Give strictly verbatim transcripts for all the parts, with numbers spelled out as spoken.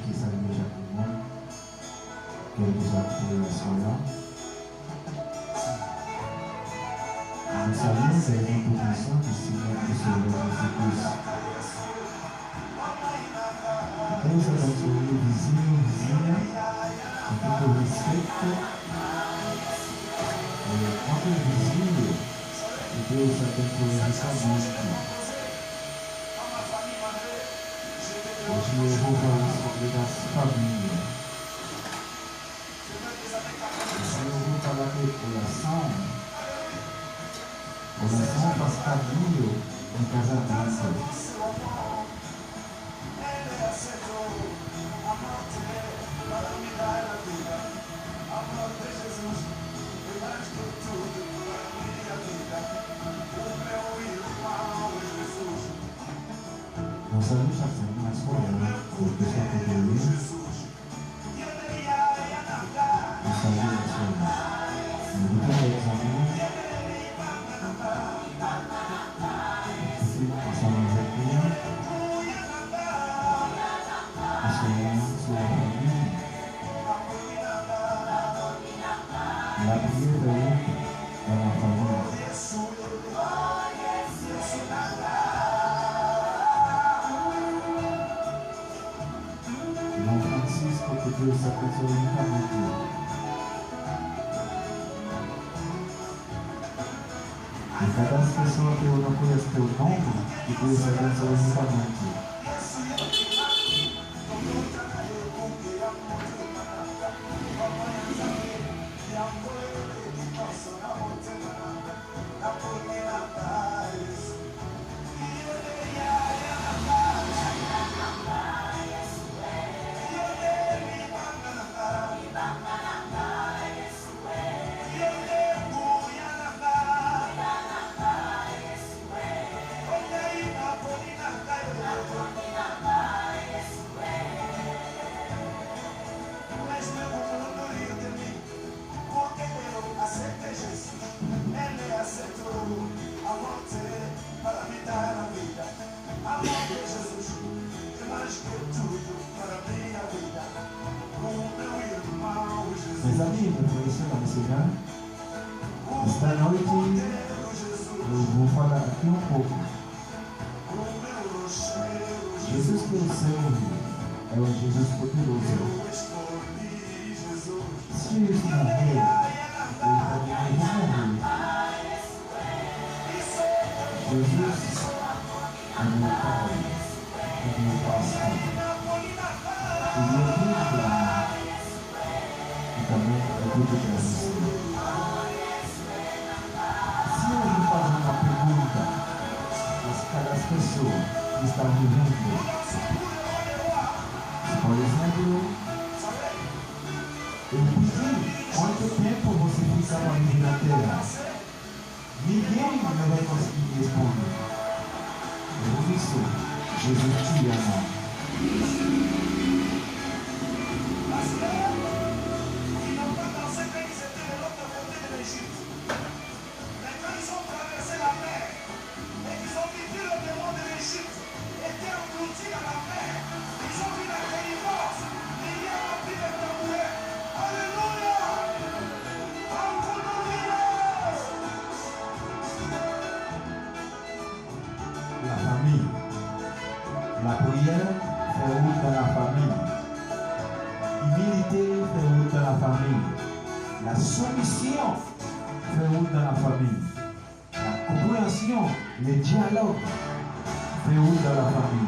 Salye chak moun, kèlkeswa kote w ye aswè a. Nou salye w nan non pwisan de Senyè e Sovè Jezi Kris. Kèlkeswa sèvis ou ye, vizye, vizye, an tout respè, e, anpil vizye, e kèlkeswa sèvis ou ye, jis a Bondye. Jewova resevwa fanmi yo. Jewova pale avèk relasyon, relasyon pas kado yo nan Casablanca. Nou salye chak moun aswè a, kèlkeswa kote w ye. Nou salye w aswè a. Nou goute lè zanmi. Pitit ansanm avèk nou. Aswè a, se lafanmi. Lapriyè fè wout nan lafanmi. Non Francisco, ke Dieu s'appelle sur le Nicaragua. E kada spesyo ke ou nan koulè spesyo non, ke Dieu s'appelle sur le Nicaragua. Mezanmi, mwen prese nan Senyè. Esta noite eu vou falar aqui um pouco. Jesus que eu servo é um Jesus poderoso. Se isso morrer, eu também vou morrer. Jesus é meu Pai, é meu pastor. Ele é tudo pra mim. E também é tudo pra você. Se eu vou fazer uma pergunta, mas cada pessoa que está vivendo, se, por exemplo, eu pedir quanto tempo você ficava viver na terra, ninguém não vai conseguir me responder. É por isso, Jesus te ama. Mas quand ils ont traversé la mer et qu'ils ont vu que le démon de l'Égypte était englouti dans la mer, ils ont vu la délivrance, il y a la pluie de tambourins. Alléluia! Lafanmi. Lapriyè fè wout nan lafanmi. Imilite fè wout nan lafanmi. Lasoumisyon fè wout nan lafanmi. Lakonpreyansyon, le dyalòg, fè wout nan lafanmi.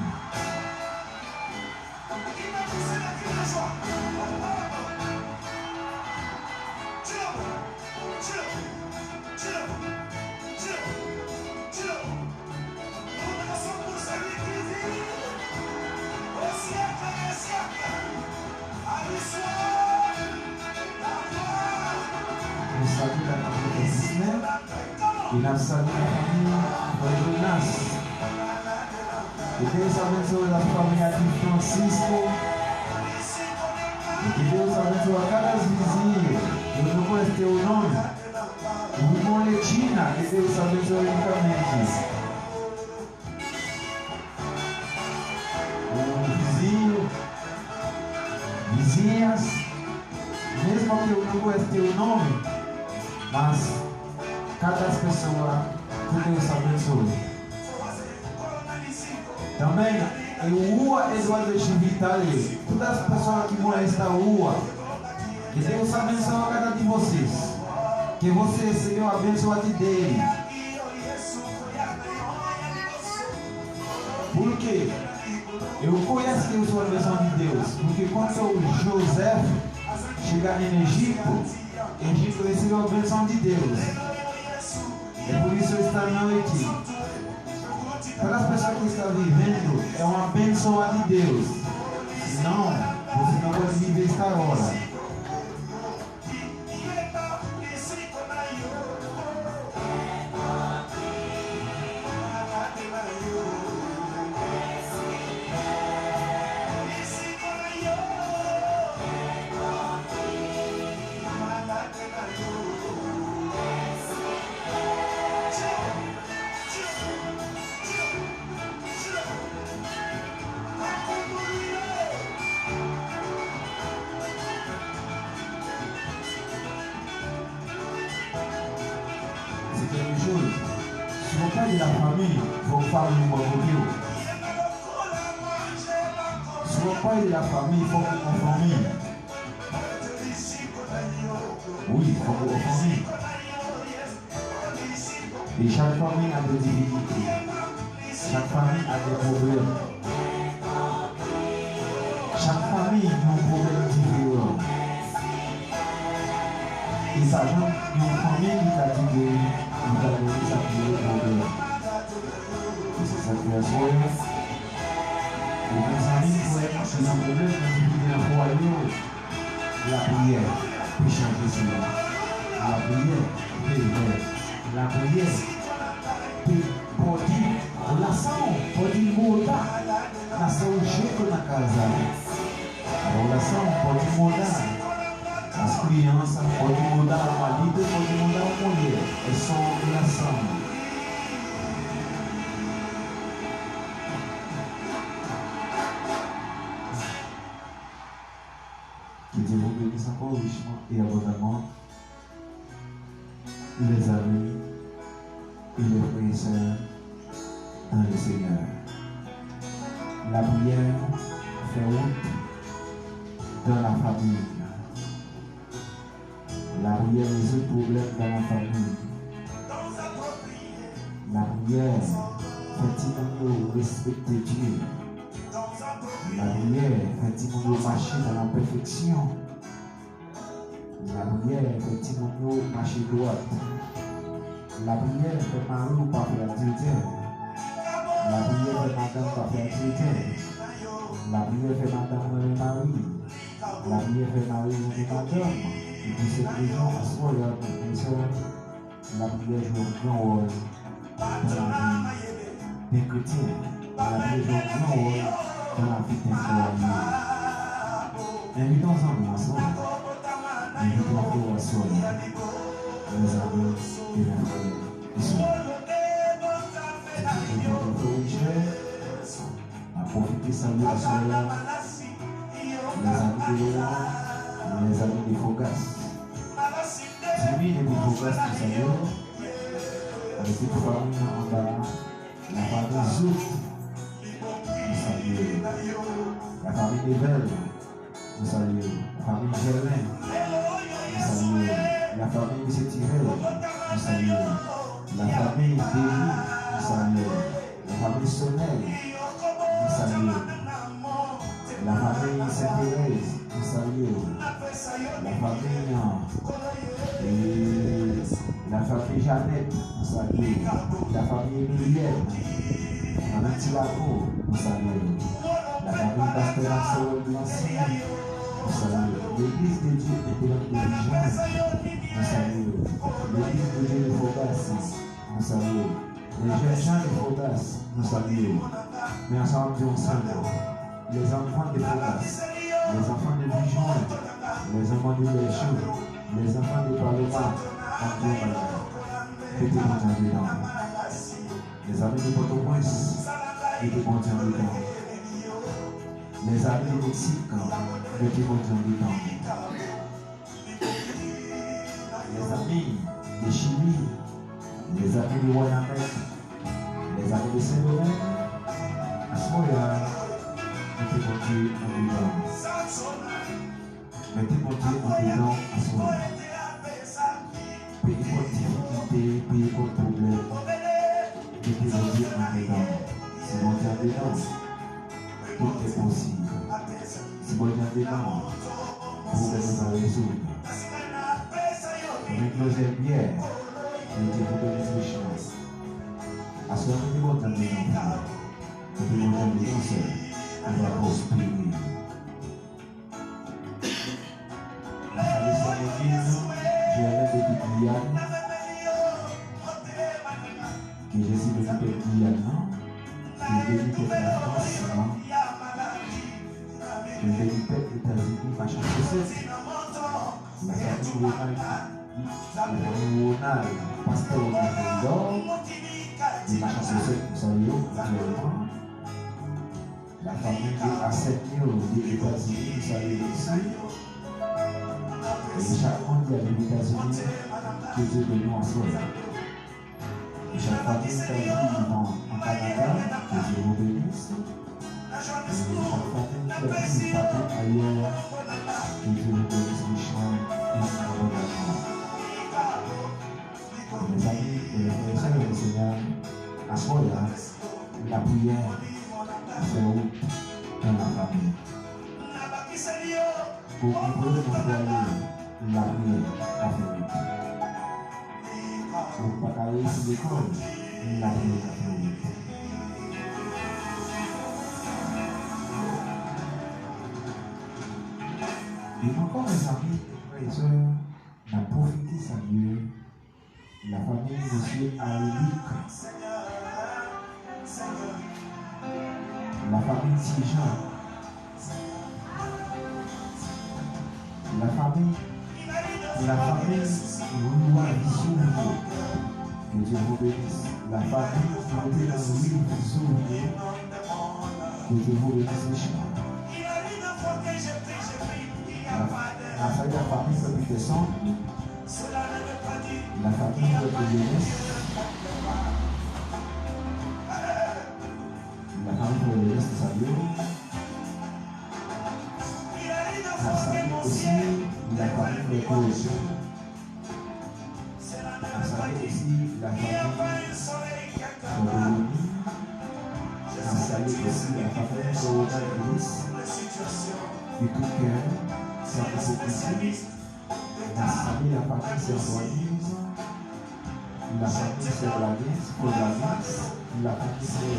Nou salye lafanmi Disnè e n ap salye lafanmi Frè Jonas. E ke Dios abençoe la familia Di Francisco. E ke Dios abençoe a cada vizinho. Yo nou reste o nome. Hugo Lechina, que Deus abençoe ricamente. O vizinho. Nome, mas cada pessoa que Deus abençoe. Também, e rua Eduardo Chivitale, todas as pessoas que moram nesta rua, que Deus abençoe cada de vocês. Que você seja abençoado dele. Porque eu conheço que eu sou a bênção de Deus. Porque quando o José chega no Egito, Egito recebeu a bênção de Deus. É por isso esta noite, para as pessoas que estão vivendo, é uma bênção de Deus. Senão, você não pode viver esta hora. Cinquième chose, si w ap pale de lafanmi, fòk fanmi w bò kote w. Si w ap pale de lafanmi, fòk ou gon fanmi. Wi, fòk ou gon fanmi. E chak fanmi a de difikilte. Chak fanmi a de pwoblèm. Chak fanmi gen yon pwoblèm diferan. E pa janm gen yon fanmi ki ka di ke li pa gen sa ki rele pwoblèm. E se sa k fè aswè a, ou gen zanmi, frè, ki nan pwoblèm, nan difikilte nan fwaye yo. Lapriyè pe chanje sila. Lapriyè pe fè. Lapriyè pe pòdi oração, pòdi muda nação jeito na casa. Oração pode mudar as crianças, pode mudar o marido, pode mudar a mulher. É só oração. Que Dieu vous bénisse encore richement et abondamment, les amis et les frères et sœurs dans le Seigneur. Lapriyè fè wout dans la famille. Lapriyè rezoud pwoblèm dans la famille. Lapriyè fè timoun yo respekte Dye. Lapriyè fè timoun yo mache nan lapèfeksyon. Lapriyè fè timoun yo mache dwat. Lapriyè fè mari w pa fè adiltè. Lapriyè fè madanm pa fè adiltè. Lapriyè fè madanm renmen mari. Lapriyè fè mari renmen madanm. E pou sèt rezon, aswè a, frè e sè, lapriyè jwe yon gran wòl dans la vie d'un chrétien, lapriyè jwe yon gran wòl dans la vie d'un croyant. Envite yon zanmi w aswè a. Envite yon frè w aswè a. Mezanmi, e mezanmi, e sè. Envite yon frè w aswè a. M ap pwofite salye aswè a lèzanmi de Loran, lèzanmi de Fogas. Jimmy depi Fogas, nou salye w. Avèk tout fanmi an anba a. Lafanmi Zout, nou salye w. Lafanmi Nevel, nou salye w. Lafanmi Jèlen, nou salye w. Lafanmi Mesye Tirèl, nou salye w. Lafanmi Deli, nou salye w. Lafanmi Sonèl, nou salye w. Lafanmi Senterèz, nou salye w. Lafanmi, e, lafanmi Janèt, nou salye w. Lafanmi Emilyèn, lafanmi Ti Lakou, nou salye w. Lafanmi Pastè Marcel Blancy, nou salye w. Legliz de Dye Entegrale de Dijon, nou salye w. Legliz de Dye de Fogas, nou salye w. Les jeunes gens de Fogas, nou salye w. Men ansanm di yon sèl mo. Les enfants de Fogas, les enfants de Dijon, les enfants de Lèchou, les enfants de Paloma, ann di yon bagay. Mete Bondye andedan. Lèzanmi de Pòtoprens, mete Bondye andedan. Lèzanmi de Meksik, mete Bondye andedan. de Chili, les amis de Wanament, les amis de Sendomeng, aswè a, mete Bondye andedan. Mete Bondye andedan aswè a. Pe enpòt difikilte, pe enpòt pwoblèm, mete Bondye andedan. Si Bondye andedan, tout est possible. Si Bondye andedan, pwoblèm ou pa rezoud. Mwen Claudel Pierre, Bondye pou beni richman. Aswè a, mete Bondye andedan pou mwen. Mete Bondye andedan, sè, ou va pwospere. Mwen salye sè Modine Joëlin depi Giyàn. Ke Jezi beni pèp Giyàn nan. Ke l beni pèp Lafrans lan. Ke l beni pèp Etazini, Massachusetts. Lafanmi Ronald, lafanmi Ronald, pastè Ronald Théodore, de Massachusetts, m salye w kòdyalman. Lafanmi de Arsenio de Etazini, m salye w osi. E chak moun ki ale Etazini, ke Dye beni w aswè a. E chak fanmi ki viv an, an Kanada, ke Dye vous bénisse. E chak fanmi ki viv patou ayè, ke Dye vous bénisse richman e abondaman. Mezanmi, e frè e sè nan Senyè, aswè a, lapriyè fè wout nan lafanmi. Pou ou pwoblèm nan fwaye, lapriyè ka fè wout. Ou pa ka reyisi lekòl, lapriyè ka fè wout. E ankò, mezanmi, frè e sè, n ap pwofite salye lafanmi mesye Arilic, lafanmi Ti Jan, lafanmi, lafanmi Riri Souvni. Que Dieu vous bénisse. Lafanmi Riri Souvni. Que Dieu vous bénisse richman. La, la famille Peterson. La famille Jones. La famille Jones, salut. La famille aussi, la famille Jones. Salut aussi, la famille Jones. Salut aussi, la famille Jones. De tout cœur, sans hypocrisie. N ap salye lafanmi sè Antoinise, lafanmi sè Blaguens, frè Blaguens, lafanmi sè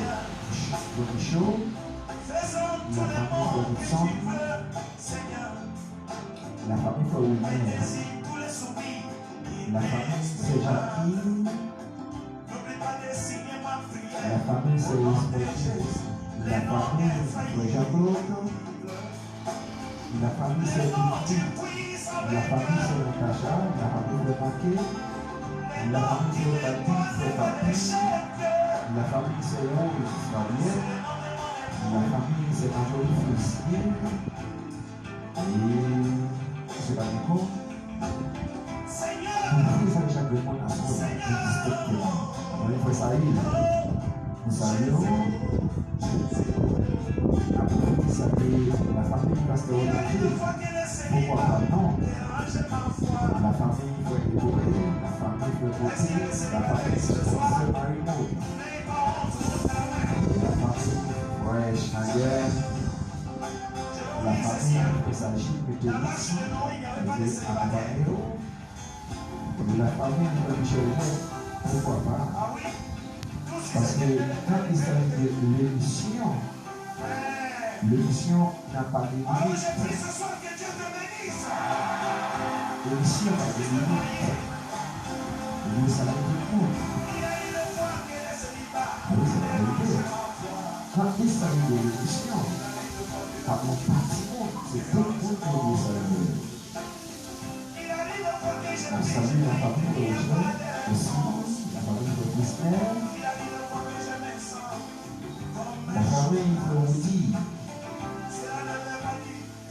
Bonicho, lafanmi frè Nixon, lafanmi frè Wilner, lafanmi sè Jackie, lafanmi sè Esmeralda, lafanmi frè Jean-Claude, lafanmi sè Titi, lafanmi sè Natacha, lafanmi frè Make, lafanmi frè Papi, frè Papi, lafanmi sè Rose Fabien, lafanmi sè Majori Frisye, e sè Paniko. Pou frè Sayil chak grenn moun aswè, nou respekte nou. Mwen frè Sayil, nou salye w. N ap pwofite salye lafanmi pastè Ronald Gilles. Poukwa pa non? Lafanmi frè Deboye, lafanmi frè Gauthier, lafanmi frè Marimo, lafanmi frè Schneider, lafanmi frè Sajid, Metodis, mete akonpanye yo. Lafanmi frè Michel Jacques, poukwa pa? Paske quand il s'agit de l'émission, l'émission n'a pas de limite. L'émission n'a pas de limite. Yo salye tout moun. Wi, se la verite. Quand il s'agit de l'émission, pa gon pati moun, se tout moun ki oblije salye. N ap salye lafanmi frè Roger, osi, lafanmi frè Christelle, lafanmi frè Rudy,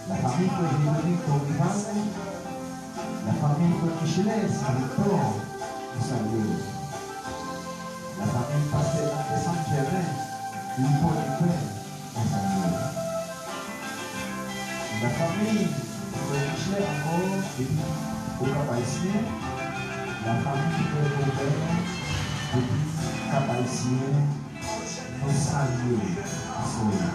lafanmi frè Véronique Dorival, lafanmi frè Michel. Lè Saviktò, nou salye w. Lafanmi pastè Marc Saint Germain, Louis Paul Hubert, nou salye w. Lafanmi Frè Michelet ankò, depi Okap Ayisyen. Lafanmi Frè Robert, depi Kap Ayisyen, nou salye w aswè a.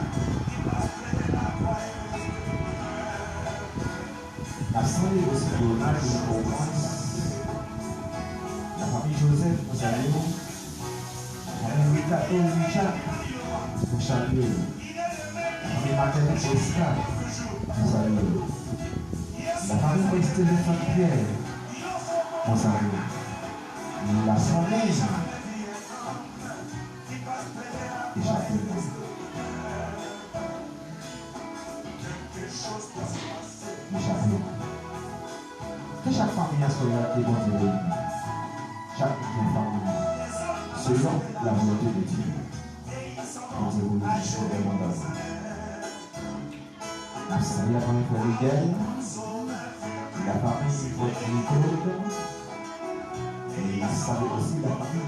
N ap salye osi Donald e Florence. Lafanmi Joseph, nou salye w. Lafanmi Ricardo Richard, nou salye w. Lafanmi Martin Oscar, nou salye w. Lafanmi Esther Saint Pierre, nou salye w. Lafanmi Echape mwen. Li chape. Ke chak fanmi a sou la ke Bondye reyini. Chak moun gen fanmi li. Selon la volonte de Dieu. Bondye reyini chak fanmi a. N ap salye lafanmi Frè Miguel, lafanmi Frè Claude, e n ap salye osi lafanmi e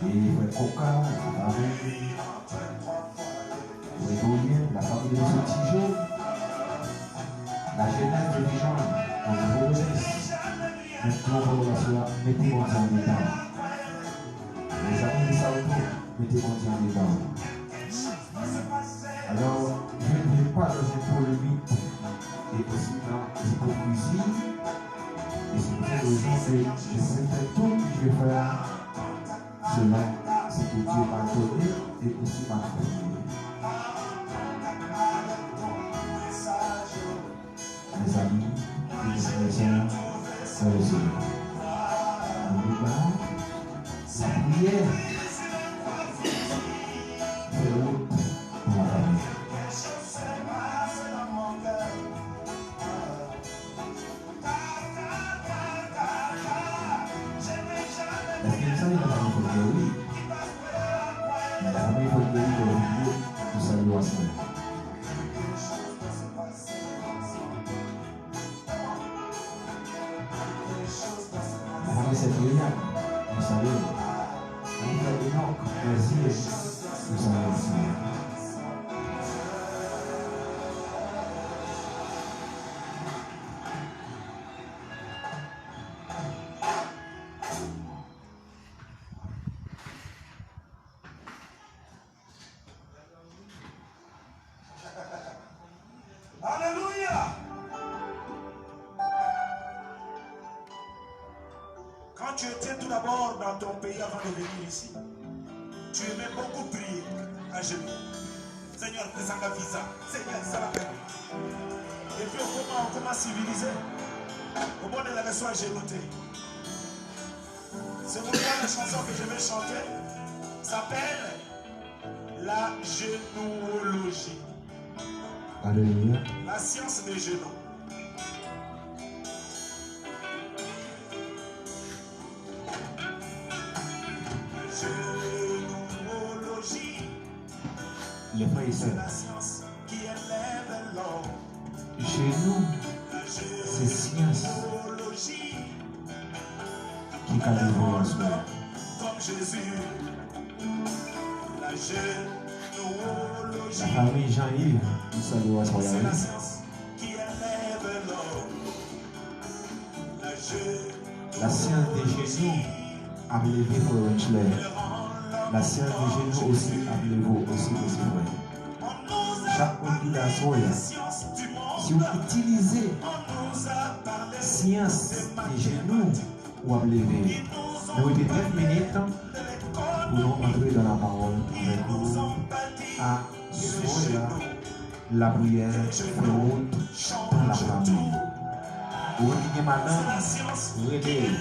Frè Koka, lafanmi Frè Dolyen, lafanmi de Mesye Tijo, lajenès de Dijon, André Ronis, mèt nan kòrasyon, mete Bondye an dedan. Mezanmi, de Salto, mete Bondye an dedan. Alors, je ne vais pas dans une polémique et aussi dans l'hypocrisie. Et c'est pour cette raison que je vais faire tout ce que je vais faire selon ce que Dieu m'a donné et aussi m'a confié. Mezanmi, frè e sè, nou rive a lapriyè. Fè wout pou lapriyè. Èske nou salye lafanmi Fòt Geri? Lafanmi Fòt Geri, lè w vini, nou salye w aswè. Lafanmi Sèt William, nou salye w. Lafanmi Frè Enòk Dèzye, nou salye w osi. Alléluia. Quand tu étais tout d'abord dans ton pays avant de venir ici, tu aimais beaucoup prier à genoux. Seigneur, fais ça, visa. Seigneur, ça va faire. Et puis, on commence, on commence à civiliser. Au bord de la version à genoux, t'es. C'est pourquoi la chanson que je vais chanter s'appelle la généalogie. Alléluia. La science des genoux. Généalogie. Les frères et sœurs, genou, se syans ki ka leve w aswè. Lafanmi Jean Yves, nou salye w aswè a wi. La science des genoux ap leve frè Wenchler. La science des genoux osi ap leve w osi, mesye frè. Chak moun ki la aswè a, si w itilize syans de genou, w ap leve. Nou rete trant minit pou nou antre dans la parole avèk nou aswè a. Lapriyè fè wout pou lafanmi. Ou ki gen madanm, rele l.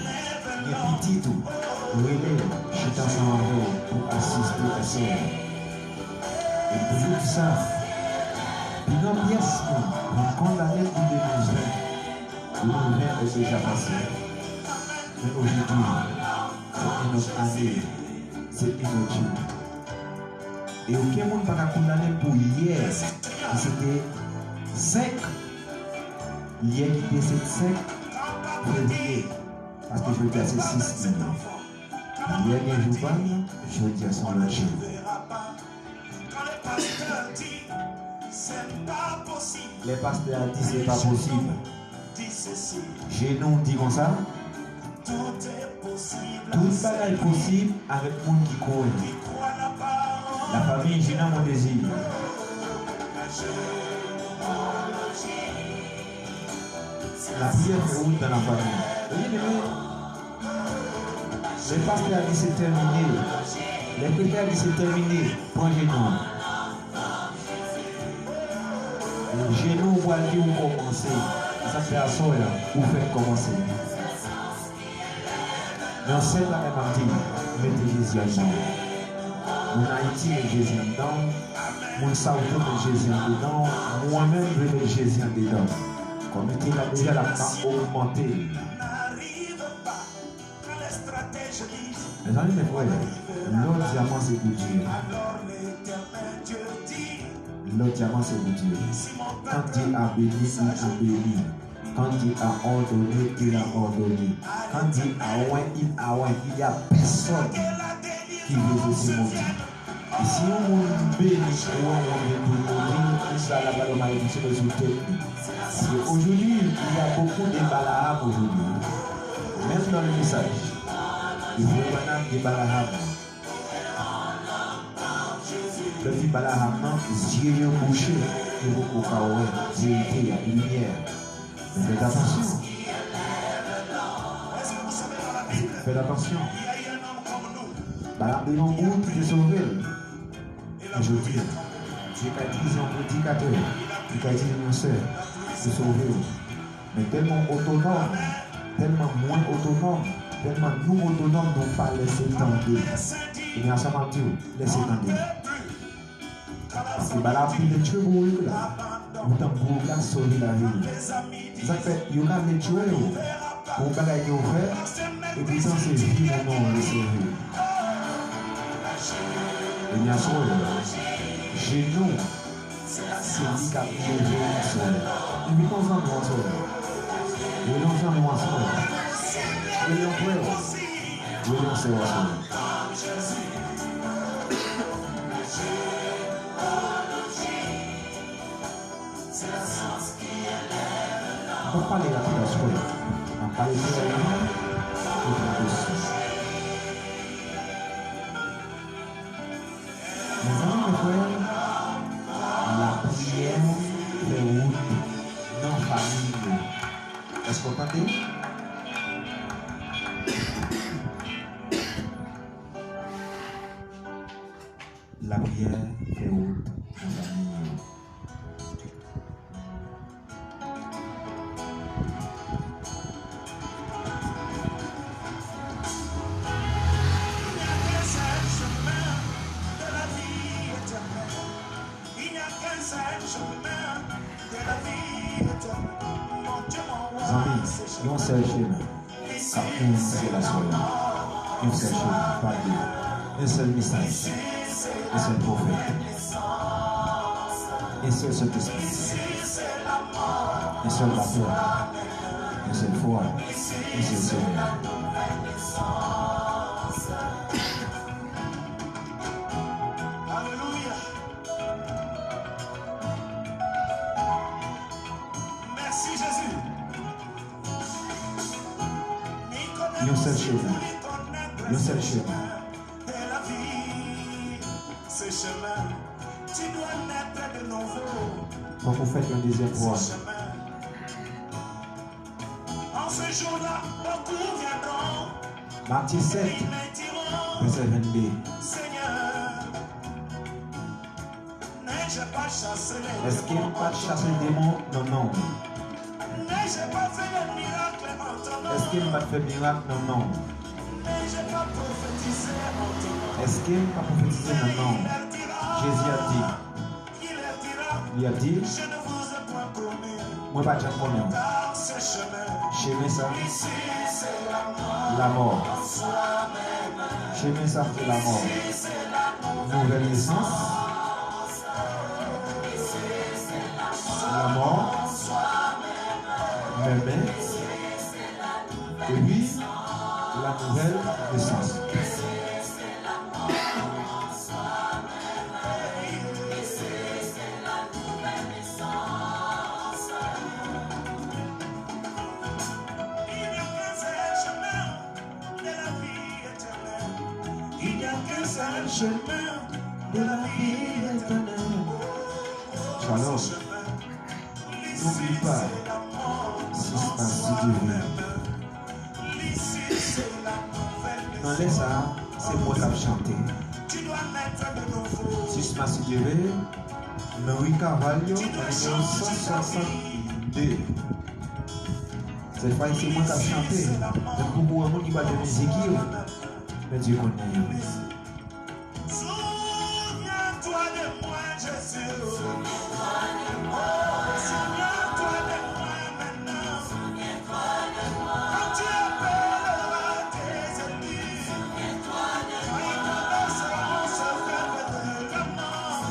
Gen pitit ou, rele l. Chita ansanm avè w pou asiste aswè a. E pou tout sa, pi gran pyès nou, nou kondane pou de nou zen. Wi, wi, wi, deja pase. Men aujourd'hui, c'est une autre année, c'est une autre jour. E okenn moun pa ka kondane pou yè, ki se te senk, yè ki te se senk, Fevriye, paske jodi a se sis li ye. Yè gen jou pa l, jodi a se yon lòt jou. Lè pastè a di se pa posib, jenou di konsa, tout bagay posib avèk moun ki kwè. La famille Gina Mondésir. Lapriyè fè wout nan lafanmi. Wi, men, men, lè pastè a di se tèmine, lè prefè a di se tèmine, pran jenou. Jenou ou pral di ou kòmanse. Sa k fè aswè a, ou fèk kòmanse. Yon sèl bagay m ap di, mete Jezi anndan w. Moun Ayiti, met Jezi anndan w. Moun Sawto, met Jezi andedan w. Mwen menm, m vle met Jezi andedan m. Kòm li te la deja, l ap ogmante l. Mezanmi, men frè, lò dyaman se pou Dye. Lò dyaman se pou Dye. Quand Dieu a béni, il a béni. Quand Dieu a ordonné, il a ordonné. Quand Dieu a oint, il a oint. Il y a personne qui veut ceci maudit. E si yon moun beni ou wè yon moun vin pou l modi, konsa l ap ba l yon malediksyon sou tèt li. Paske aujourd'hui, il y a beaucoup de Balaam aujourd'hui. Menm nan le mesaj, yo voye Branham gen Balaam. Lè di Balaam nan, zye yo bouche, yo poko ka wè verite a, limyè a. Men fèt atansyon. Fèt atansyon. Balaam te yon moun ki te sove l. Men jodi a, Dye ka itilize yon predikatè, li ka itilize yon sè pou sove w. Men tèlman w otonòm, tèlman mwen otonòm, tèlman nou otonòm, nou pa lèse tande. Ebyen, sa m ap di w, lèse tande. Paske Balaam te vle tchwe bourèk la. Poutan bourèk la sove lavi l. Sa k fè yo ka vle tchwe w pou yon bagay ke w fè, epoutan se vi moun nan w vle sove. Ebyen, aswè, jenou, se li k ap leve aswè. Envite yon zanmi w aswè. Rele yon zanmi w aswè. Rele yon frè w. Rele yon sè w aswè. M p ap pale rapid aswè. M ap pale trè rapid. Tout moun posib. Mezanmi, mezanmi, lapriyè fè wout nan fanmi yo. Èske w tande? Lapriyè fè wout nan fanmi yo. Zanmi, yon sèl chemen k ap mennen nou sou latè la. Yon sèl chemen, pa de. Yon sèl mesaj, yon sèl pwofèt, yon sèl Sentespri, yon sèl lapè, yon sèl fwa, yon sèl Senyè. Alelouya. Mèsi, Jezi. Yon sèl chemen. Yon sèl chemen. Fòk ou fèt yon dezyèm fwa. Matye sèt, vèsè vennde. Èske m pa t chase demon nan non w? Èske m pa t fè mirak nan non w? Èske m pa pwofetize nan non w? Jezi ap di, li ap di, mwen pa t janm konnen w. Chemen sa, lamò. Chemen sa, se lamò. Nouvèl nesans, lanmò, mèmen, Nouvèl nesans. Il n'y a qu'un seul chemin de la vie éternelle. Shalom. N'oublie pas, sis mas si Dye vle. Nan lè sa a, se mwen k ap chante. Sis mas si Dye vle, nan ri Kavalyo, nan nimewo san swasant de. Sèt fwa, se mwen k ap chante. Menm pou moun ki pa t jwenn mizik yo, men Dye konnen yo. Souviens-toi de moi, Jésus. Oh, souviens-toi de moi maintenant. Quand tu appelleras tes ennemis, quand ils te laisseront se faire de la mort,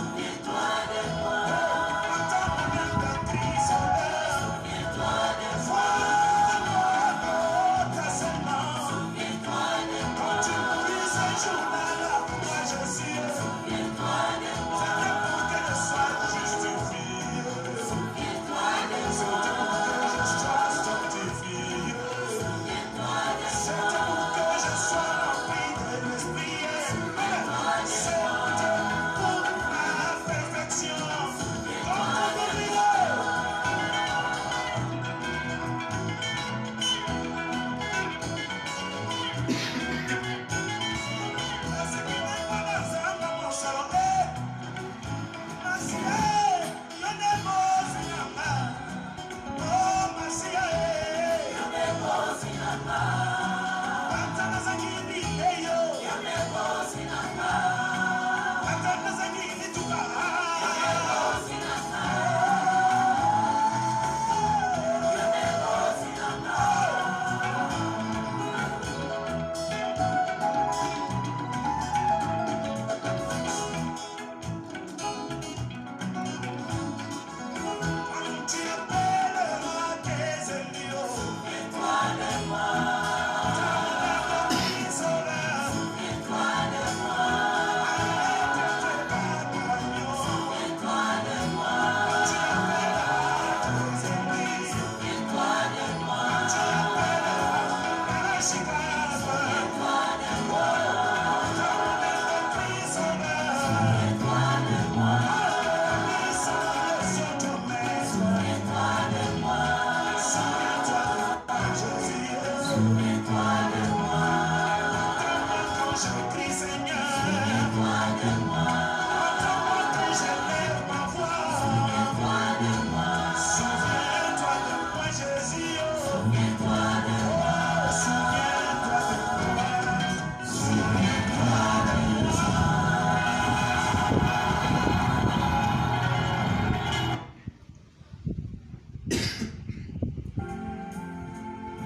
oh, attends-moi dans tes soldats. Souviens-toi de moi. Quand tu mourus ce jour-là, là, moi je suis. C'était pour que je sois justifié. C'était pour que je sois sanctifié. C'était pour que je sois rempli de l'Esprit. C'était pour ma perfection. Quand tu mourus,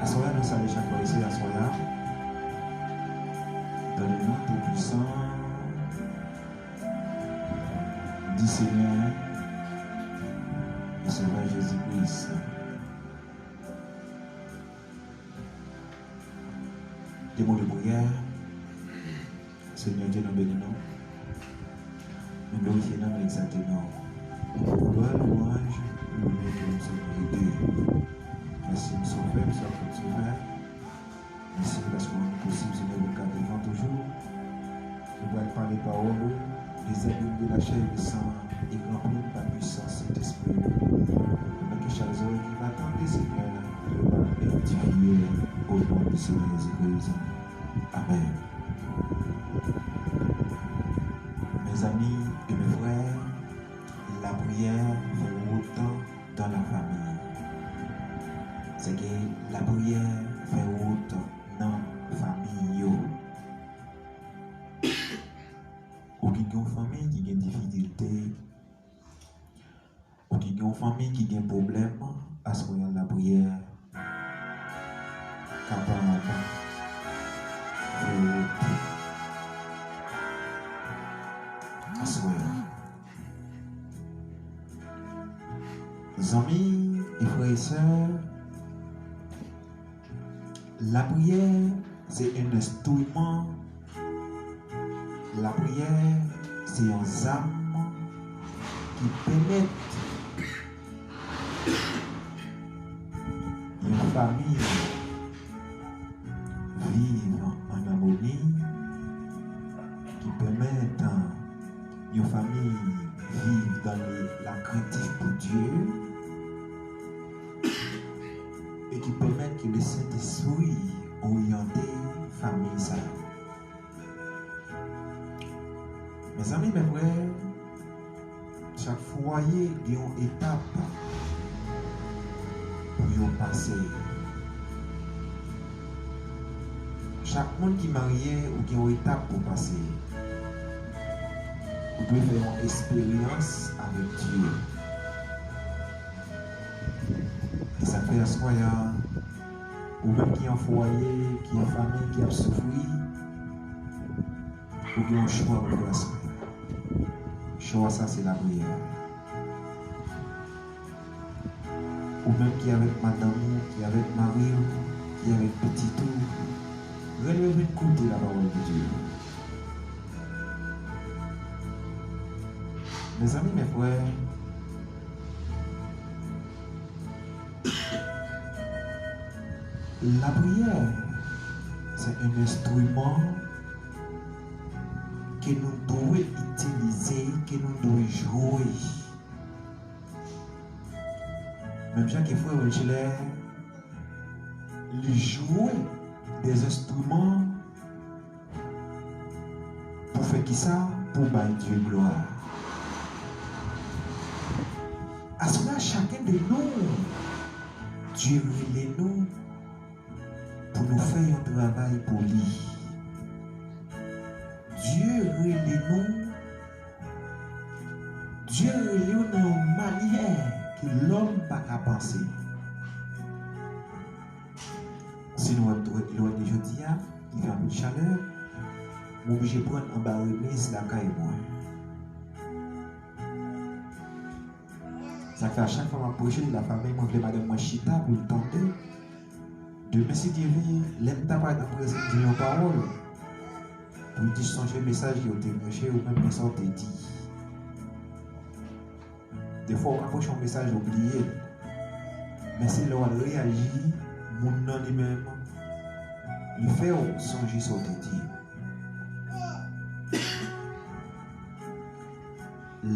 Aswè a, nou salye chak frè e sè aswè a. Dans le nom tout puissant du Seigneur et Sauveur Jésus-Christ. De mo de priyè. Senyè Dye, nou beni nou. Nou glorifye non, nou egzalte non. Nou pou glwa, lwanj, lonè ke nou sèl merite. Mèsi, m sove, m sove, m sove. Mèsi paske w rann nou posib jounen pou n ka devan toujou. Nou pral pale pawòl ou, dezèbile de la chair et du sang et remplis-nous par la puissance Saint-Esprit. Afin que chaque oreille qui va tendre, Seigneur, soit édifiée au nom du Seigneur Jésus-Christ. Amèn. Mezanmi e mezfrè, lapriyè fè wout nan lafanmi. Sèke lapriyè fè wout nan fanmi yo. Ou ki gen yon fanmi ki gen difikilte, ou ki gen yon fanmi ki gen pwoblèm, aswè a lapriyè kapab fè wout. Aswè a. Zanmi e frè e sè, lapriyè Se yon enstriman. Lapriyè se yon zam ki pèmèt yon fanmi viv an amoni, ki pèmèt yon fanmi viv dan le, la krentif pou Dye, e ki pèmèt ke Lesentespri oryante fanmi sa yo. Mezanmi, mè frè, chak fwaye gen yon etap pou yo pase. Chak moun ki marye, ou gen yon etap pou pase. Ou dwe fè yon esperyans avèk Dye. E sa k fè aswè a, ou menm ki an fwaye, ki an fanmi, ki ap soufri, ou gen yon chwa pou fè aswè a. Chwa sa se lapriyè. Ou menm ki avèk madanm ou, ki avèk mari w, ki avèk pitit ou, releve vin koute lapawòl de Dye. Mezanmi, mè frè, lapriyè se yon enstriman ke nou dwe itilize, ke nou dwe jwe. Menm jan ke frè Wenchelè, li jwe de enstriman pou fè kisa? Pou bay Dye glwa. Aswè a, chaken de nou, Dye rele nou pou nou fè yon travay pou li. Dye rele nou, Dye rele w nan yon manyè ke lòm pa ka panse. Si nou wè m twò elwanye jodi a, li fè anpil chalè, m oblije pran anba remiz lakay mwen. Sa k fè a chak fwa m ap preche, lafanmi mwen vle madanm mwen chita pou l tande. Demen, si Dye vle, lè m ta pral nan prezans, di yon pawòl pou l di, sonje mesaj yo te preche, ou menm men sa w te di. Defwa, ou ka preche yon mesaj, ou bliye l. Men se lè w al reyaji, moun nan li menm, li fè w sonje sa w te di.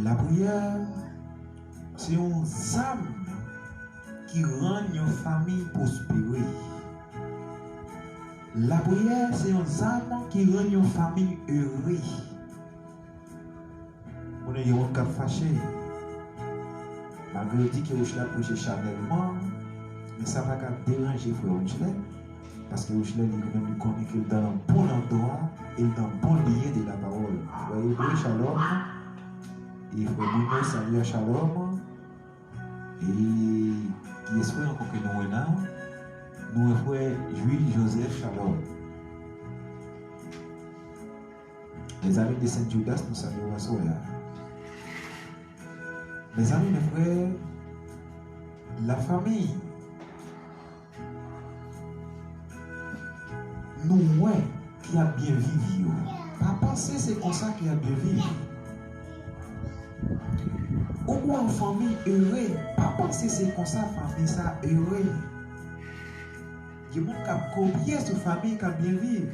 Lapriyè se yon zam ki rann yon fanmi pwospere. Lapriyè se yon zam ki rann yon fanmi ere. Konnen gen moun k ap fache. Malgre yo di ke Wouchla preche chanèlman, men sa pa ka deranje frè Wouchla, paske Wouchla li menm li konnen ke l nan bon landwa e l nan bon lyen de lapawòl. Frè Ebre, shalom. E frè Bruno, salye a, shalom. E kiyès frè ankò ke nou wè la? Nou wè frè Jules Joseph, shalom. Lèzanmi de Sen Judas, nou salye w aswè a. Mezanmi, mè frè, lafanmi nou wè ki ap byen viv yo, pa panse se konsa ki ap byen viv. Ou wè yon fanmi ere, pa panse se konsa fanmi sa ere. Gen moun k ap kopye sou fanmi k ap byen viv.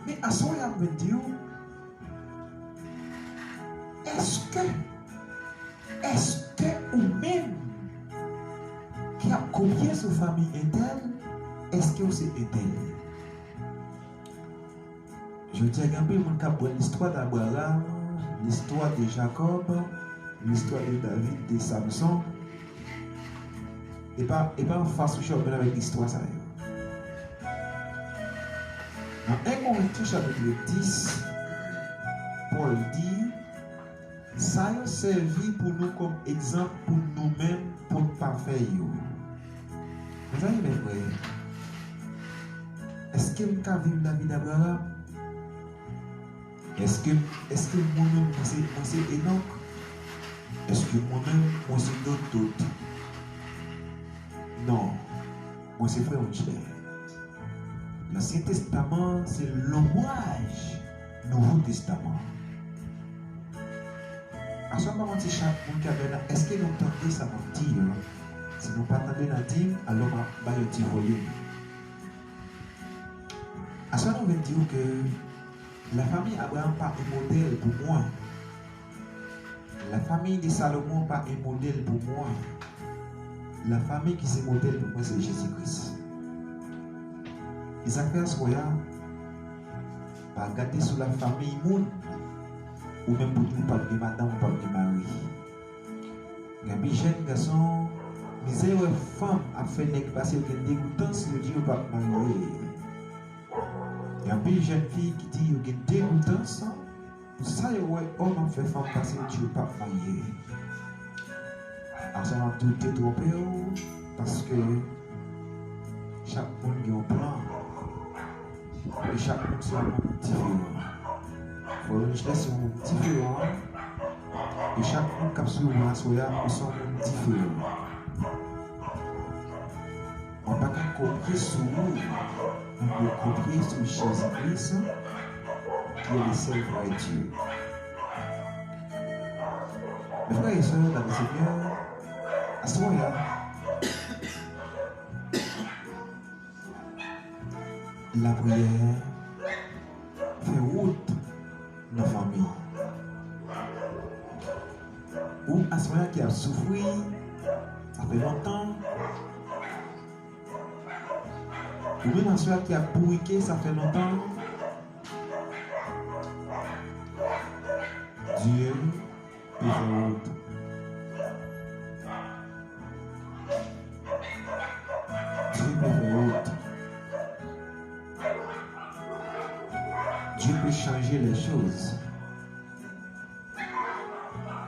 Men aswè a m vin di w, èske, èske ou menm ki ap kopye sou fanmi entèl, èske w se entèl? Jodi a, gen anpil moun k ap pran listwa de Abraram, listwa de Jakòb, listwa de David, de Samson. E pa, e pa anfas ou chòk menm avèk istwa sa yo. Nan en Korentyen chapit dis, Pòl di, sa yo sèvi pou nou kòm egzanp pou nou menm, pou n pa fè yo. Mezanmi, mè frè, èske m ka viv lavi d Abraram? Èske, èske mwen menm, mwen se, mwen se Enòk? Èske mwen menm, mwen se dòt dòt? Non. Mwen se frè Wouchlè. Ansyen Testaman se lonbraj Nouvo Testaman. Aswè m pa konn si chak moun ki ap gade la, èske nou tande sa m ap di yo? Si nou pa tande n a di m, alò m ap bay yon ti volim. Aswè nou vin di w ke lafanmi Abraram pa yon modèl pou mwen. La famille de Salomon pa yon modèl pou mwen. La famille ki se modèl pou mwen se Jezi Kris. E sa k fè aswè a, pa gade sou la famille moun, ou menm pou di w p ap gen madanm, ou p ap gen mari. Gen anpil jèn gason, mizè yo wè fanm ap fè nèg pase yo gen degoutans, yo di yo p ap marye. Gen anpil jèn fi ki di yo gen degoutans, pou sa yo wè òm ap fè fanm pase yo di yo p ap marye. Aswè m ap di w detwonpe w, paske chak moun gen yon plan. E chak moun se yon moun diferan. Frè Wenchley se yon moun diferan. E chak moun k ap swiv mwen aswè a, ou se yon moun diferan. Mwen pa ka kopye sou ou, mwen dwe kopye sou Jezi Kris, ki est le seul vrai Dieu. Mes frères et sœurs dans le Seigneur, aswè a, lapriyè fè wout nan fanmi. Ou aswè a ki ap soufri, sa fè lontan. Ou menm aswè a ki ap bourike, sa fè lontan. Dye pe fè wout. Dye pe fè wout. Dye pe chanje lè choz.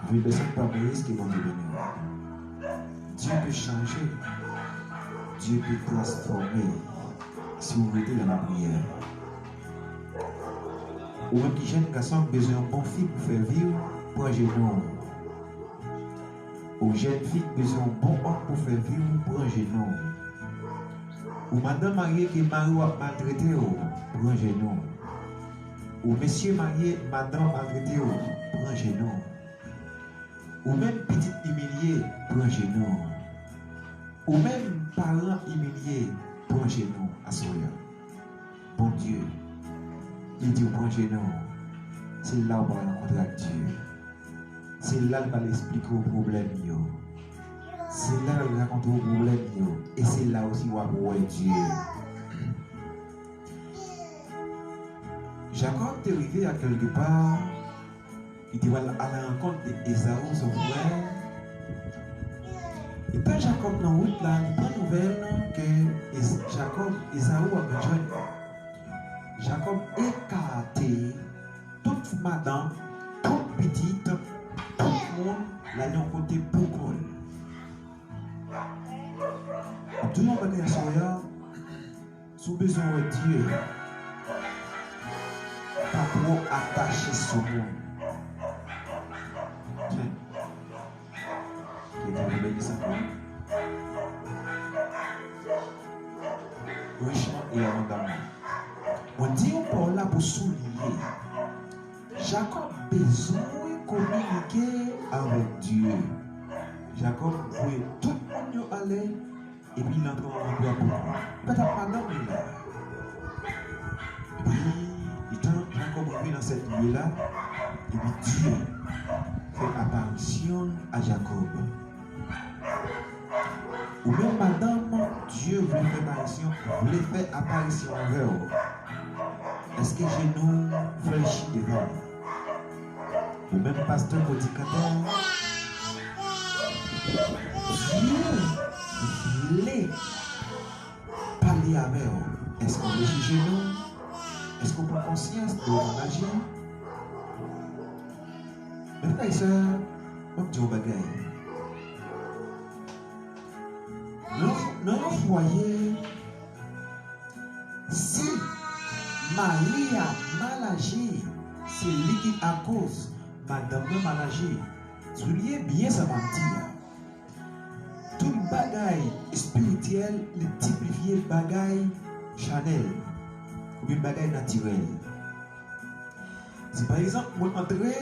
Vil pèsonn pa Moyiz ke Bondye beni w. Dye pe chanje. Dye pe transfòme. Si w rete nan lapriyè. Ou menm ki jèn gason k bezwen yon bon fi pou fè vi w, pran jenou w. Ou jèn fi k bezwen yon bon òm pou fè vi w, pran jenou w. Ou madanm marye ke mari w ap maltrete w, pran jenou w. Ou mesye marye, madanm maltrete w, pran jenou w. Ou menm pitit imilye, pran jenou w. Ou menm paran imilye, pran jenou w aswè a. Bondye, li di w pran jenou w. Se la w pral rankontre ak Dye. Se la l pral esplike w pwoblèm yo. Se la l rakonte w pwoblèm yo. E se la osi w ap wè Dye. Jakòb te rive a kèlke pa, li te pral alankont de Ezaou, son frè. Etan Jakòb nan wout la, li pran nouvèl ke Ez-, Jakòb, Ezaou ap vin jwenn li. Jakòb ekate tout madanm, tout pitit, tout moun, l al yon kote pou kò l. M ap di w yon bagay aswè a, si w bezwen wè Dye, pa twò atache sou moun. Tyen. Ke Dye beni sa nou. Richman e abondaman. Mwen di yon pawòl la pou souliye. Jakòb bezwen kominike avèk Dye. Jakòb voye tout moun yo ale, epi l antre yon landwa pou li. Petèt madanm li la. Epi, etan Jakòb rive nan sèt lye la, epi Dye fè aparisyon a Jakòb. Ou menm madanm, Dye vle fè aparisyon, vle fè aparisyon avè w. Èske jenou w flechi devan l? Ou menm pastè, predikatè, Dye vle pale avè w. Èske w flechi jenou w? Èske w pran konsyans de w mal aji? Mes frères et sœurs, m ap di yon bagay. Nan, nan yon fwaye, si mari a mal aji, se li ki akoz madanm nan mal aji. Souliye byen sa m ap di a. Tout bagay espirityèl, li tiplifye bagay chanèl. oubyen bagay natirèl. Si pa egzanp, mwen antre,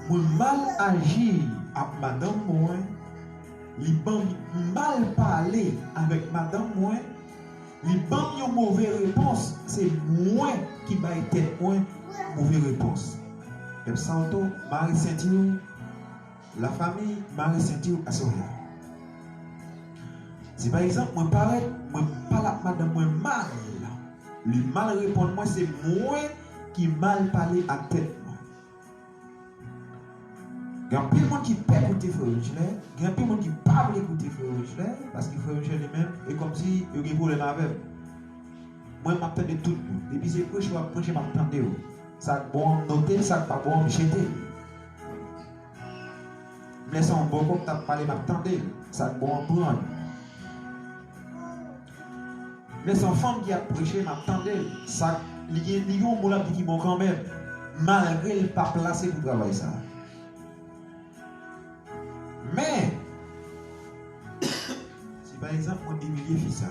mwen mal aji ak madanm mwen, li ban m mal pale avèk madanm mwen, li ban m yon move repons, se mwen ki bay tèt mwen move repons. Pèp Salto, mare senti w, lafanmi, mare senti w aswè a. Si pa egzanp, mwen parèt, mwen pale ak madanm mwen mal, li mal reponn mwen, se mwen ki mal pale ak tèt mwen. Gen anpil moun ki pè koute frè Rochelet, gen anpil moun ki pa vle koute frè Rochelet, paske frè Rochelet li menm, e kòmsi yo gen pwoblèm avè l. Mwen, m ap tande tout moun. Depi se preche w ap preche, m ap tande w. Sa k bon an, m note l, sa k pa bon an, m jete l. M lè se yon bòkò k t ap pale, m ap tande l. Sa k bon an, m pran l. Men se yon fanm ki ap preche, m ap tande l. Sa, li gen, li gen yon mo l ap di ki bon kanmenm, malgre l pa plase pou travay sa. Men, si pa egzanp, mwen imilye fi sa,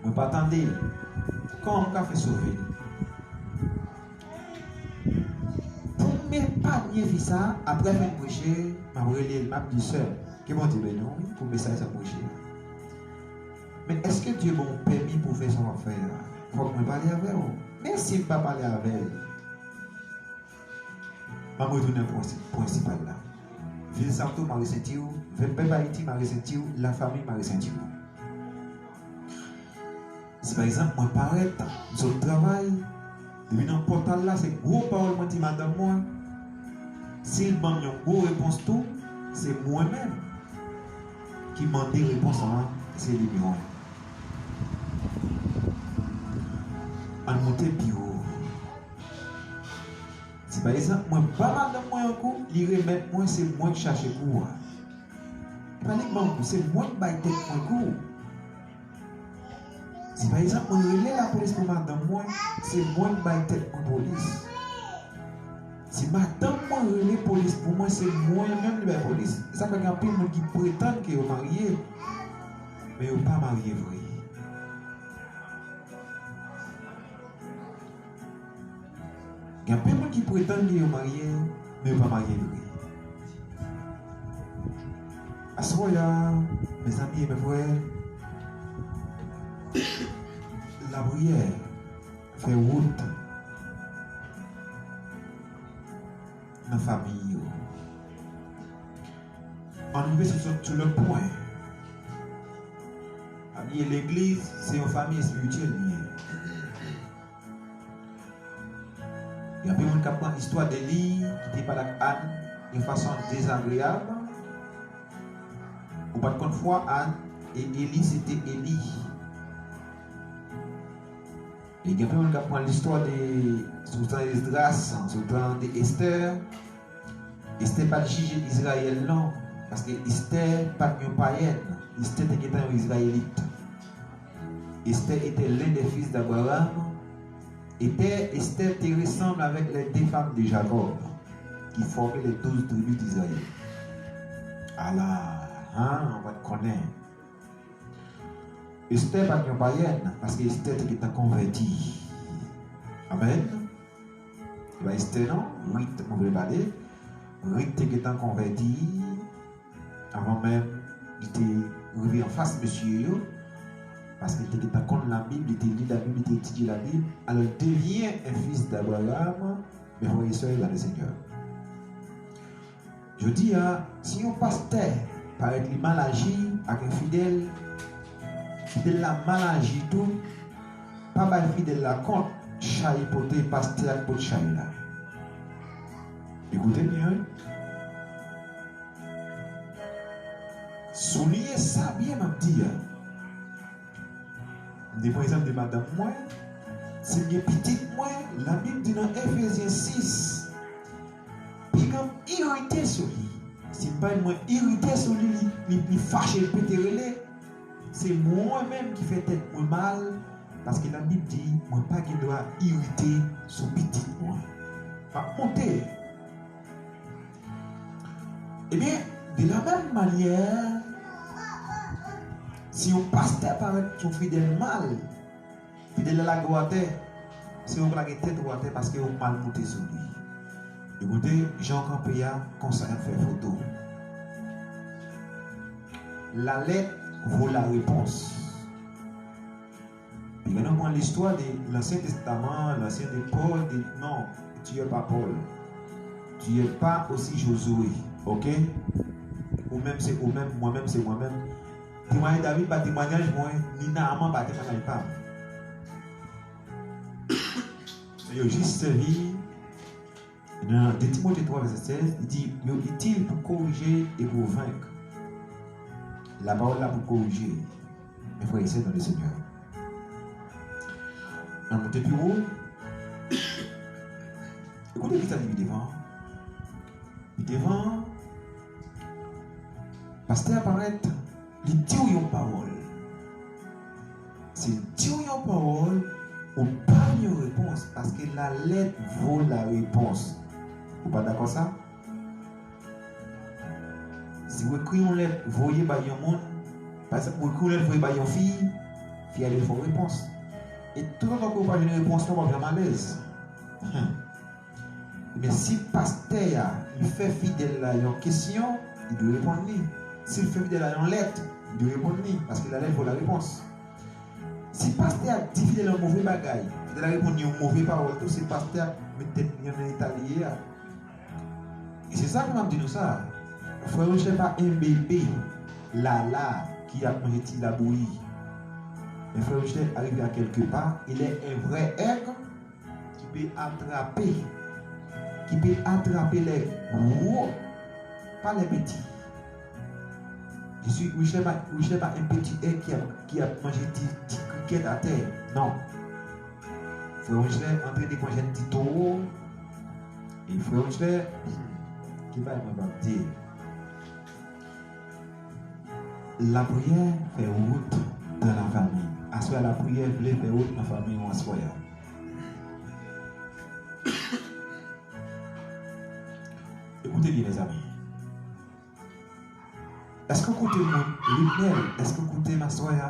mwen pa tande l, kòman m ka fè sove l? Pou m epanye fi sa, apre fin preche, m ap rele l, m ap di, sè m, ke Bondye beni w, wi, pou mesaj sa preche. Men èske Dye ban w pèmi pou w fè sa w ap fè a? Fòk mwen pale avè w. Men si m pa pale avè l, m ap retounen pwen, prensipal la. Vil Salto, mare senti w. Pèp Ayiti, mare senti w. Lafanmi, mare senti w. Si pa egzanp, mwen parèt, m sot travay, depi nan pòtal la, se gwo pawòl mwen di madanm mwen. Si l ban m yon gwo repons tou, se mwen menm ki mande repons lan, se li mwen. Ann moute pi wo. Si pa egzanp, mwen ba madanm mwen yon kou, li remèt mwen, se mwen k chache kou a. E pa li k ban m kou, se mwen k bay tèt mwen kou. Si pa egzanp, mwen rele lapolis pou madanm mwen, se mwen k bay tèt mwen polis. Si madanm mwen rele polis pou mwen, se mwen menm li bay polis. E sa fè gen anpil moun ki pretann ke yo marye, men yo pa marye vre. Gen anpil moun ki pretann ke yo marye, men yo pa marye vre. Aswè a, mezanmi e mè frè, lapriyè fè wout nan fanmi yo. Ann rive sou, sou, sou lòt pwen. Pa bliye, legliz se yon fanmi espirityèl li ye. Gen anpil moun k ap pran istwa Eli ki te pale ak Ann yon fason dezagreyab. Ou pa t konn fwa Ann, e Eli se te Eli. E gen anpil moun k ap pran listwa de, sou tan Esdras, sou tan de Estè. Estè pa t jije Izrayèl non, paske Estè pa t yon payèn. Estè te gentan yon Izrayelit. Esther était l'un des fils d'Abraham. Esther, Esther te resanm avèk les deux femmes de Jacob, qui formaient les douze tribus d'Israël. Ala, hein, ou pa t konnen. Estè pa t yon payèn, paske Estè te gentan konvèti. Amèn. E pa Estè non, Rit, mwen vle pale. Rit te gentan konvèti avan menm li te rive anfas mesye yo, paske li te gentan konn Labib, li te li Labib, li te etidye Labib. Alors, il devient un fils d'Abraham, mes frères et sœurs dans le Seigneur. Jodi a, si yon pastè parèt li mal aji ak yon fidèl, fidèl la mal aji tou, pa bay fidèl la kont chay pote pastè a k pot chay la. Ekoute byen, wi. Souliye sa byen m ap di a. M te pran egzanp de madanm mwen. Si m gen pitit mwen, Labib di nan Efezyen sis, piga m irite sou li. Si m pa mwen irite sou li, li, li, li fache, li pete rele, se mwen menm ki fè tèt mwen mal, paske Labib di mwen pa gen dwa irite sou pitit mwen. M ap monte. Ebyen, de la menm manyè, si yon pastè parèt yon fidèl mal, Fidèl la lage w atè, se ou k lage tèt ou atè paske ou mal moute sou li. Ekoute, jan w kanpe a, konsa y ap fè foto. La lettre vaut la réponse. Pi gade nou pran listwa de Lansyen Testaman, Lansyen de Pòl, de, non, Pòl pa Pòl. Pòl pa osi Josué, oke? Ou menm se ou menm, mwen menm se mwen menm. Temwayaj David pa temwayaj mwen, ni Naaman pa temwayaj pa m. Yo jis sèvi nan de Timote twa vèsè sèz, li di, yo itil pou korije e pou venk. Lapawòl la pou korije. Mes frères et sœurs dans le Seigneur. Ann monte pi wo. Ekoute ki sa li pi devan. Pi devan, pastè a parèt, li di w yon pawòl. Si l di w yon pawòl, ou ba l yon repons, paske la lettre vaut la réponse. Ou pa dakò sa? Si w ekri yon lèt, voye bay yon moun, pa egzanp, w ekri yon lèt, voye bay yon fi, fi a dwe fè w repons. E toutotan ke w pa jwenn repons lan, w ap janm alèz. Ebyen, si pastè a, li fè fidèl la yon kesyon, li dwe reponn li. Si l fè fidèl la yon lèt, li dwe reponn li, paske la lettre vaut la réponse. Si pastè a di fidèl la yon move bagay, fidèl la reponn li yon move pawòl tou, se pastè a k met tèt li nan eta li ye a. E se sa ke m ap di nou sa. Frè Rochelet pa enben lala ki ap manje ti labouyi. Men Frè Rochelet arive a kèlke pa, il est un vrai aigle ki pe atrape, ki pe atrape lè gwo, pa lè piti. Je suis, Rochelet pa, Rochelet pa un petit aigle ki ap, ki ap manje ti, ti krikèt atè. Non. Frè Rochelet antrene kon jèn ti towo. E frè Rochelet, ki bagay mwen p ap di? Lapriyè fè wout dans la famille. Aswè a, lapriyè vle fè wout nan fanmi w aswè a. Ekoute byen, mezanmi. Èske w koute moun, Lidnèl, èske w koute m aswè a?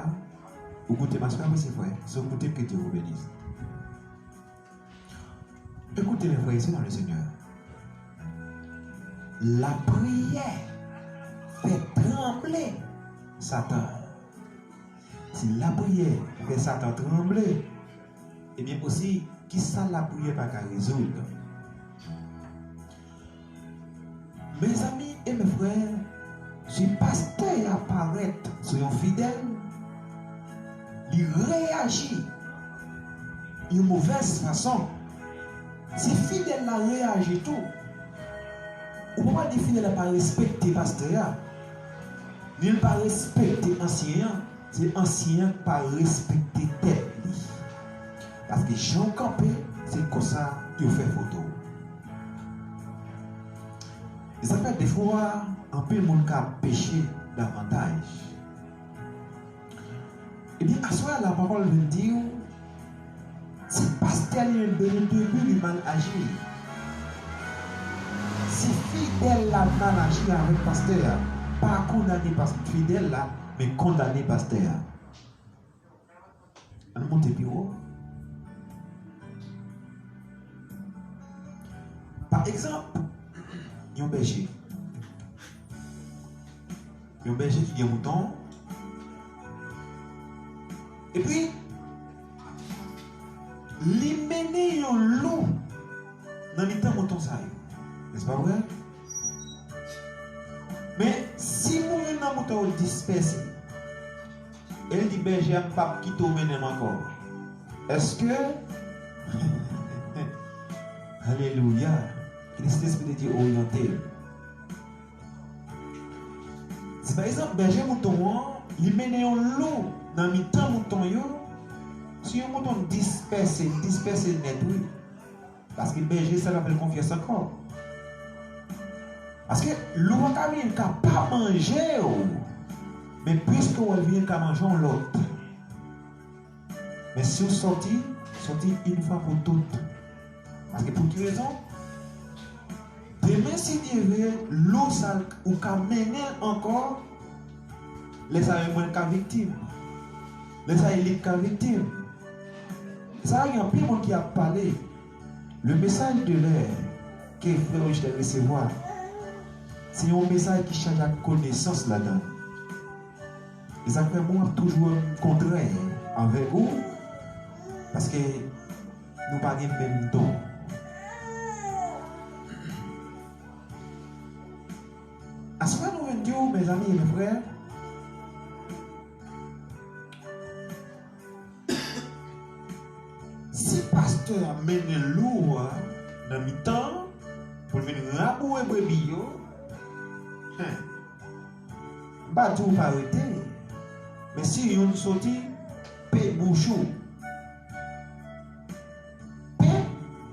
Ou koute m aswè a, wi, se vrè. Si w koute m, ke Dye vou beni. Écoutez, mes frères et sœurs dans le Seigneur. Lapriyè fè tranble Satan. Si lapriyè fè Satan tranble, ebyen osi, kisa lapriyè pa ka rezoud? Mezanmi e mefrè, si pastè a parèt sou yon fidèl, li reyaji yon movèz fason, si fidèl la reyaji tou, ou pa pral di fidèl la pa respekte pastè a, ni l pa respekte ansyen an. Se ansyen an k pa respekte tèt li. Paske jan w kanpe, se konsa yo fè foto w. E sa fè defwa, anpil moun ka peche davantaj. Ebyen, aswè a, lapawòl vin di w, si pastè li menm, dès le début, li mal aji. Si fidèl la mal aji avèk pastè a, pa kondane pas-, fidèl la, men kondane pastè a. Ann monte pi wo. Pa egzanp, yon bèje. Yon bèje ki gen mouton. Epi, li mennen yon lou nan mitan mouton sa yo. Nèspa vre? Men, si moun, youn nan mouton yo dispèse, e l di bèje a, "M p ap kite w mennen m ankò." Èske, alelouya, ke Lespri de Dye oryante l. Si pa egzanp, bèje mouton an, li mennen yon lou nan mitan mouton yo, si yon mouton dispèse, dispèse nèt, wi. Paske bèje sa pa fè l konfyans ankò. Paske lou a ka vini, l ka pa manje w. Men piske w wè l vini, l ka manje yon lòt. Men si w sòti, sòti yon fwa pou tout. Paske pou ki rezon? Demen, si Dye vle, lou sa l, ou ka mennen l ankò. Lè sa yo, mwen ka viktim. Lè sa yo, li ka viktim. Sa gen anpil moun ki ap pale. Le message de l'heure ke frè Rochetel resevwa, se yon mesaj ki chaje ak konesans ladan. E sa k fè mwen ap toujou kontrè avèk ou, paske nou pa gen menm don. Aswè nou vin di w, mezanmi e mefrè, si pastè a mennen lou a nan mitan pou l vin raboure brebi yo, hen, m pa di w pa rete, men si youn soti, pe bouch ou. Pe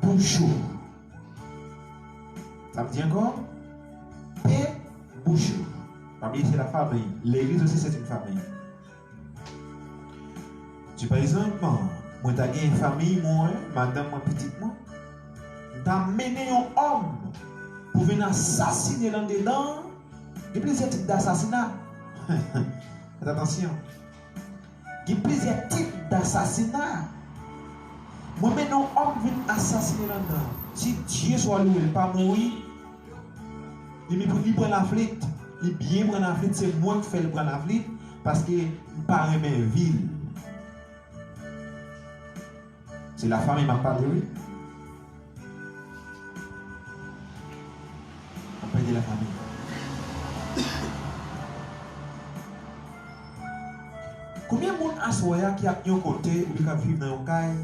bouch ou. Sa m di ankò, pe bouch ou. Pa bliye se la famille. Legliz osi se yon famille. Si pa egzanp, mwen ta gen fanmi mwen, madanm mwen, pitit mwen, m ta mennen yon òm pou vin asasine l anndedan, gen plizyè tip d asasina. Fèt atansyon. Gen plizyè tip d asasina. Mwen mennen yon òm vin asasine l anndan. Si Dye swa louwe, l pa mouri, li, li, li pran laflit. Li byen pran laflit, se mwen k fè l pran laflit, paske m pa renmen vi l. Se lafanmi m ap pale, wi. Apre de lafanmi. Konbyen moun aswè a ki ap yon kote oubyen k ap viv nan yon kay?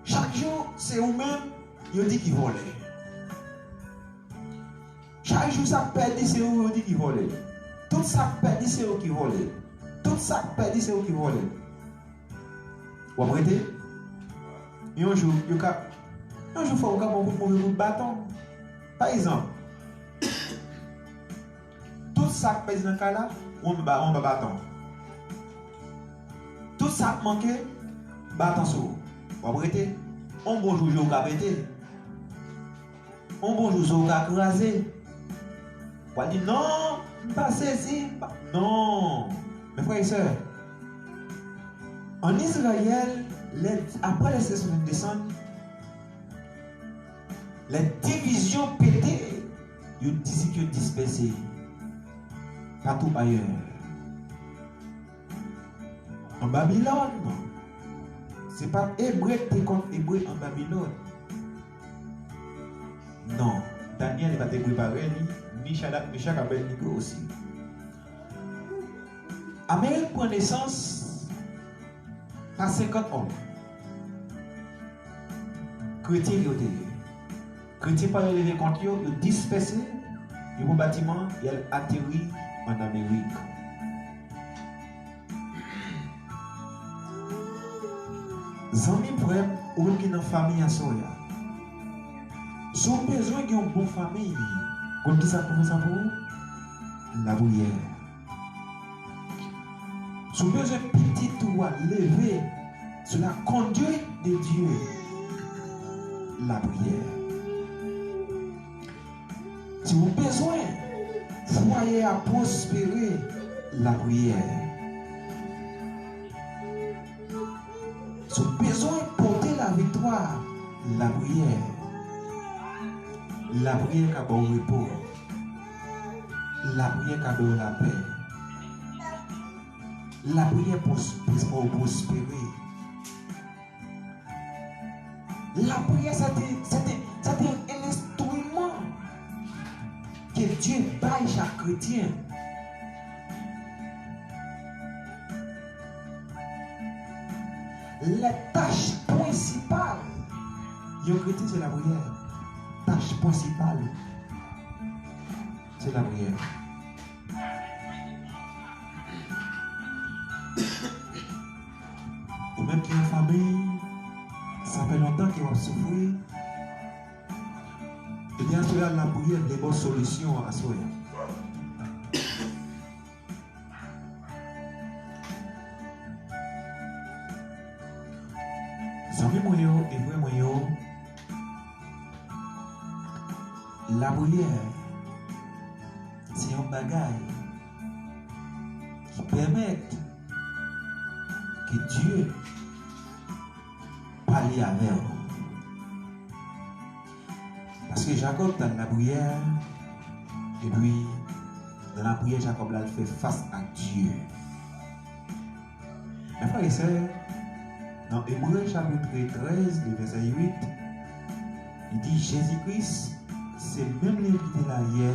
Chak jou, se ou menm, yo di ki vòlè. Chak jou sa k pèdi se ou yo di ki vòlè. Tout sa k pèdi se ou ki vòlè. Tout sa k pèdi se ou ki vòlè. W ap rete? Yon jou, yo ka, yon jou fò ou ka pran kout move kout baton. Pa egzanp, tout sa k pèdi nan kay la, ou anba, ou anba baton. Tout sa k manke, baton sou ou. W ap rete? On bon jou, je w ka pete. On bon jou, zo w ka kraze. W a di, "Non, m pa sezi, m pa," non. Men frè e sè, ann Izrayèl, lè, apre lè sezon desann, lè divizyon pete, yo dizi-, yo dispèse patou ayè. An Babilòn. Se pa t Ebre k te kont Ebre an Babilòn. Non, Danyèl pa te prepare li, ni Chadrak, Mechak, Abèdnego osi. Amerik pran nesans pa senkant òm. Kretyen yo te ye. Kretyen pa yo leve kont yo, yo dispèse, yo pran batiman, y al ateri ann Amerik. Zanmi m, frè m, ou menm ki nan fanmi aswè a, si w bezwen gen yon bon fanmi, konn ki sa k pou fè sa pou ou? Lapriyè. Si w bezwen pitit ou a leve sou la conduite de Dieu, lapriyè. Si w bezwen fwaye a pwospere, lapriyè. Si w bezwen pote laviktwa, lapriyè. Lapriyè ka ba w repo. Lapriyè ka ba w lapè. Lapriyè pwos-, pwos-, pwospere. Lapriyè, se te, se te, se te yon enstriman ke Dye bay chak kretyen. Lè tach prensipal yon kretyen se lapriyè. Tach prensipal se lapriyè. Ou menm ki an fanmi, sa fè lontan ke w ap soufri. Ebyen, aswè a, lapriyè vle ba w solisyon an aswè a. Zanmi mwen yo e frè mwen yo, lapriyè se yon bagay ki pèmèt ke Dye pale avè w. Paske Jakòb tann lapriyè, epi nan lapriyè Jakòb la, l fè fas ak Dye. Mè frè e sè, nan Ebre chapit trèz, le vèsè uit, li di, Jezi Kris se menm li ki te la yè,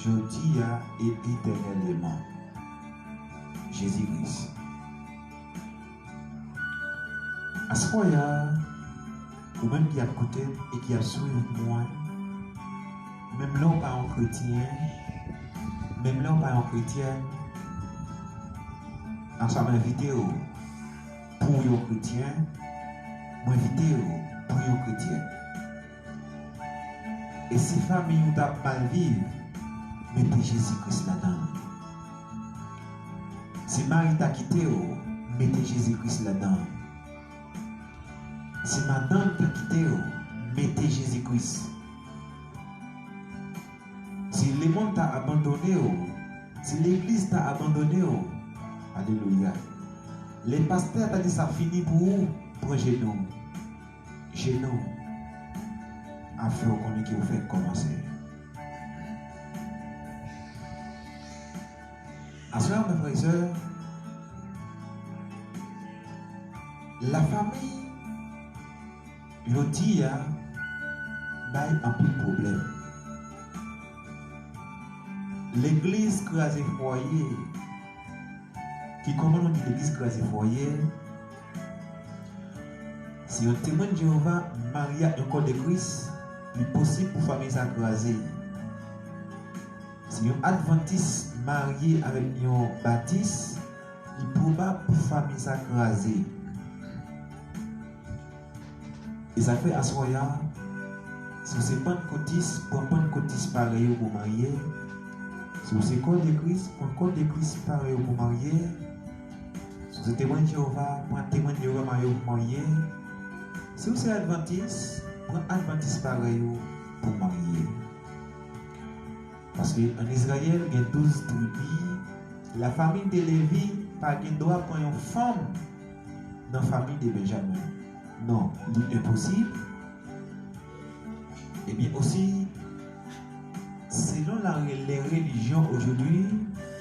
jodi a e etènèleman. Jezi Kris. Aswè a, ou menm ki ap koute m e ki ap swiv mwen, menm lè w pa yon kretyen, menm lè w pa yon kretyèn, aswè a m envite w pou w yon kretyen, mwen envite w pou w yon kretyèn. E si fanmi w t ap mal viv, mete Jezi Kris ladan l. Si mari ta kite w, mete Jezi Kris ladan l. Si madanm ta kite w, mete Jezi Kris. Si lemonn ta abandone w, si legliz ta abandone w, alelouya. Lè pastè a ta di sa fini pou ou, pran jenou. Jenou ap fè w konnen ke w fèk kòmanse. Aswè a, mè frè e sè, lafanmi jodi a bay anpil pwoblèm. Legliz kraze fwaye. Ki kòman nou di legliz kraze fwaye? Si yon Temwen Jewova marye ak yon Kò de Kris, li posib pou fanmi sa kraze. Si yon Advantis marye avèk yon Batis, li pwobab pou fanmi sa kraze. E sa k fè aswè a, si w se pannkotis, pran pannkotis parèy ou pou w marye. Si w se Kò de Kris, pran Kò de Kris parèy ou pou w marye. Si w se Temwen Jewova, pran Temwen Jewova parèy ou pou w marye. Si w se Advantis, pran Advantis parèy ou pou w marye. Paske ann Izrayèl, gen douz tribi. Lafanmi de Levi pa gen dwa pran yon fanm nan fanmi de Benjamen. Non, li enposib. Ebyen osi, selon la, les religions aujourd'hui,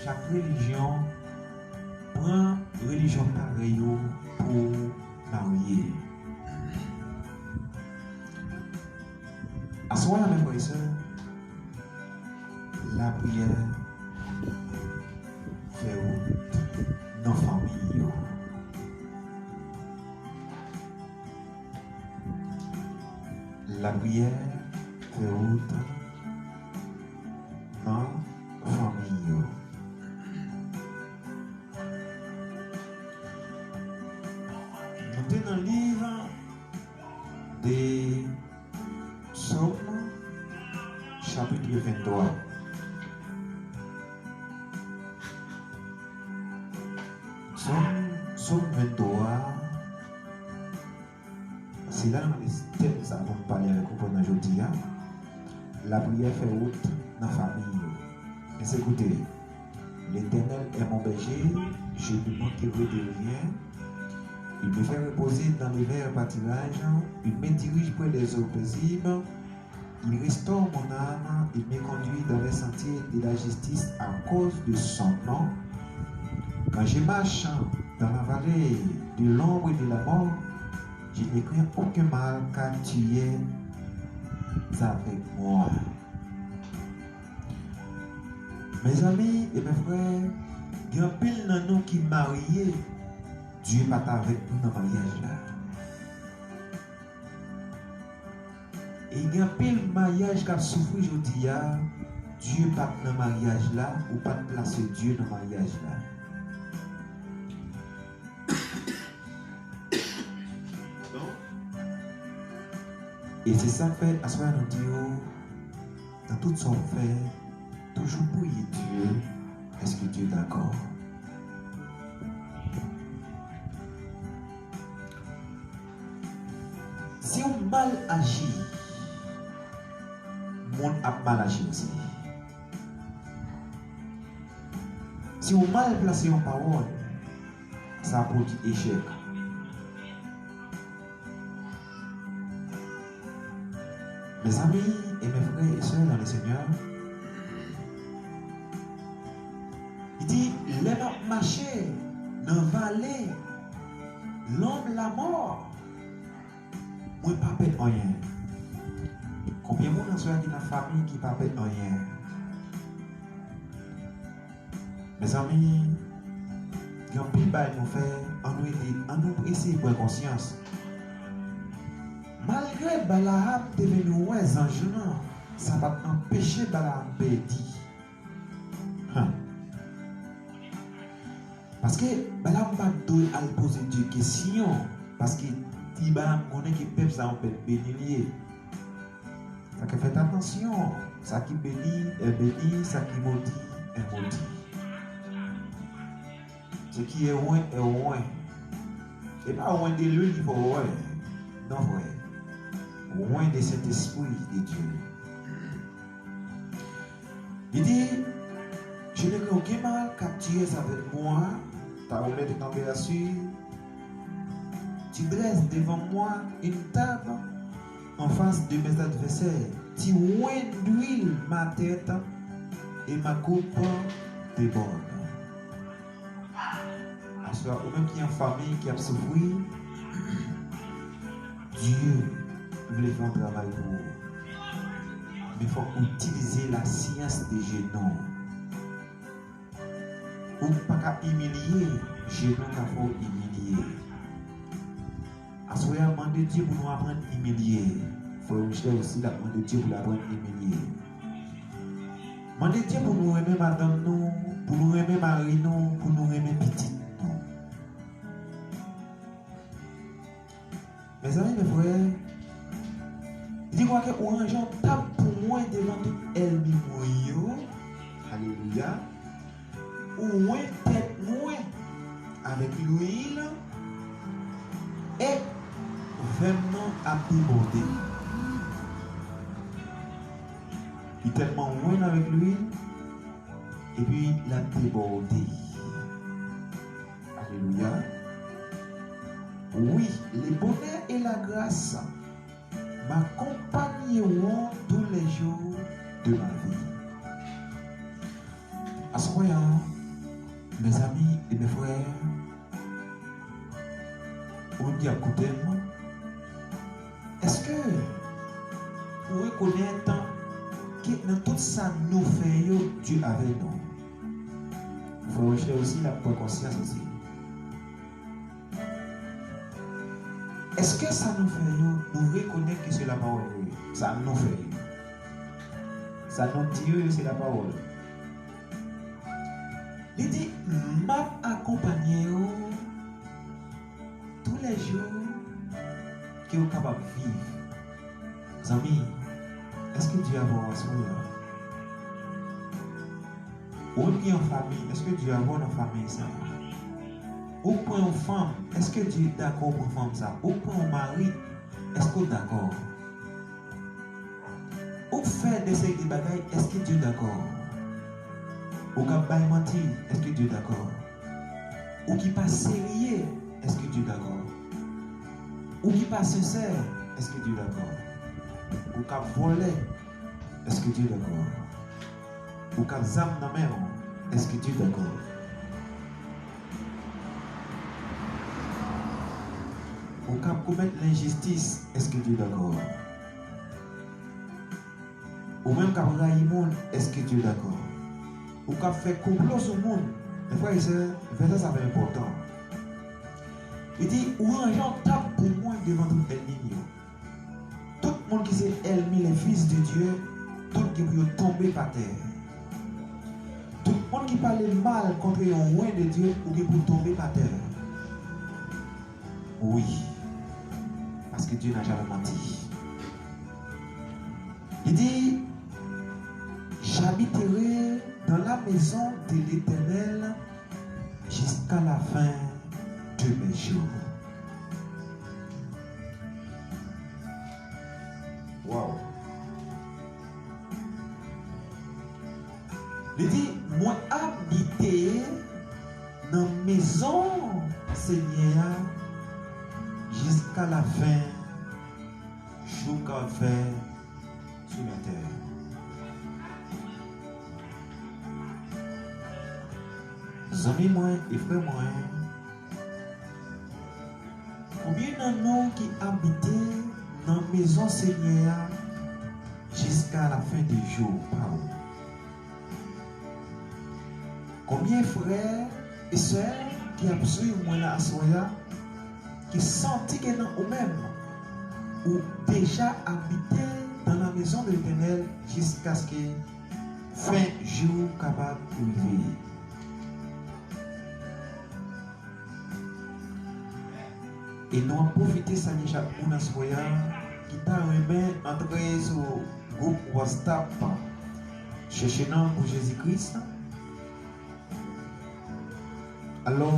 chak relijyon pran relijyon parèy yo pou marye. Aswè a, mè frè e sè, lapriyè fè wout nan fanmi yo. Lapriyè fè wout nan fanmi yo. Nou te nan liv de Sòm, chapit venntwa. Sòm, Sòm venntwa. Se la nou mete tèm sa pou m pale avèk ou pandan jodi a. Lapriyè fè wout nan fanmi yo. Mes écoutez. L'Éternel est mon berger, je ne manquerai de rien. Il me fait reposer dans les verts pâturages, il me dirige près des eaux paisibles, il restaure mon âme, il me conduit dans les sentiers de la justice à cause de son nom. Quand je marche dans la vallée de l'ombre de la mort, je ne crains aucun mal, car tu es avec moi. Mezanmi e mè frè, gen anpil nan nou ki marye, Dye pa t avèk nou nan maryaj la. E gen anpil maryaj k ap soufri jodi a, Dye pa t nan maryaj la, ou pa t plase Dye nan maryaj la. Padon. E se sa k fè aswè a nou di yo, nan tout sa w fè, toujou priye Dye, èske Dye dakò? Si w mal aji, moun ap mal aji osi. Si w mal plase yon pawòl, sa pwodui echèk. Mezanmi e mes frères et sœurs dans le Seigneur, li di, lè m ap mache nan vale lonb lamò, mwen pa pè anyen. Konbyen moun aswè a ki nan fanmi ki pa pè anyen? Mezanmi, gen anpil bagay nou fè, ann nou ede, ann nou eseye pran konsyans. Malgre Balaam te vin wè zanj lan, sa pa t anpeche Balaam pèdi. Huh. Paske Balaam pa t dwe al poze Dye kesyon, paske ti Balaam konnen ke pèp sa yon pèp beni li ye. Sa ke fèt atansyon, sa ki beni est béni, sa ki modi est modi. Ce qui est loin est loin. E pa loin de lui li fò wè. Non, frè. Loin de Saint-Esprit de Dieu. Li di, je ne crains aucun mal, car tu es avec moi. Ta remèt kanpe a swi. Tu dresses devant moi une table en face de mes adversaires. Tu oinds d'huile ma tête et ma coupe déborde. Aswè, ou menm ki an fanmi, ki ap soufri, Dye vle fè yon travay pou ou. Men fòk ou itilize lasyans de jenou. Ou pa ka imilye, jenou ka fè w imilye. Aswè a, mande Dye pou nou aprann imilye. Frè Rochelet osi, l ap mande Dye pou l aprann imilye. Mande Dye pou nou renmen madanm nou, pou nou renmen mari nou, pou nou renmen pitit nou. Mezanmi, mes frères, li di, kwake ou ranje yon tab pou mwen devan tout ènmi mwen yo. Alelouya. Ou oint tèt mwen avèk lwil, e vè m nan ap debòde. Li tèlman oint avèk lwil, epi l ap debòde. Alelouya. Oui, le bonheur et la grâce m'accompagneront tous les jours de ma vie. Aswè a, mezanmi e mes frères, ou menm ki ap koute m, èske ou rekonèt ke nan tout sa nou fè yo, Dye avè nou? Frè Rochelet osi, l ap pran konsyans osi. Èske sa nou fè yo, nou rekonèt ke se lapawòl yo ye? Sa nou fè yo. Sa nou di yo, se lapawòl. Li di, m ap akonpanye yo tou lè jou ke w kapab viv. Zanmi, èske Dye avè w aswè a? Ou ki an fanmi, èske Dye avè w nan fanmi sa a? Ou pran yon fanm, èske Dye dakò w pran fanm sa a? Ou pran yon mari, èske w dakò? Ou fè de seri de bagay, èske Dye dakò? Ou k ap bay manti, èske Dye dakò? Ou ki pa serye, èske Dye dakò? Ou ki pa sensè, èske Dye dakò? Ou k ap vòlè, èske Dye dakò? Ou k ap zam nan men w, èske Dye dakò? Ou k ap komèt lenjistis, èske Dye dakò? Ou menm k ap rayi moun, èske Dye dakò? Ou k ap fè konplo sou moun, mes frères et sœurs, vèsè sa a enpòtan. Li di, ou ranje yon tab pou mwen devan tout ènmi m yo. Tout moun ki se ènmi les fils de Dieu, tout gen pou yo tonbe pa tè. Tout moun ki pale mal kont yon oint de Dieu, ou gen pou tonbe pa tè. Wi. Paske Dye n'a jamais menti. Li di, j'habiterai dans la maison de l'Éternel jusqu'à la fin de mes jours. Wow. Li di, mwen abite nan mezon Senyè a jiska lafen jou k ap fè sou latè. Zanmi mwen e frè mwen, konbyen nan nou ki abite nan mezon Senyè a jiska lafen de jou pa w? Konbyen frè e sè ki ap swiv mwen la aswè a, ki santi ke nan ou menm, ou deja abite dans la maison de l'Éternel jiskaske fen jou kapab rive? E nou ap pwofite salye chak moun aswè a ki ta renmen antre sou gwoup WhatsApp Chèche Nanm pou Jezi Kris. Alò,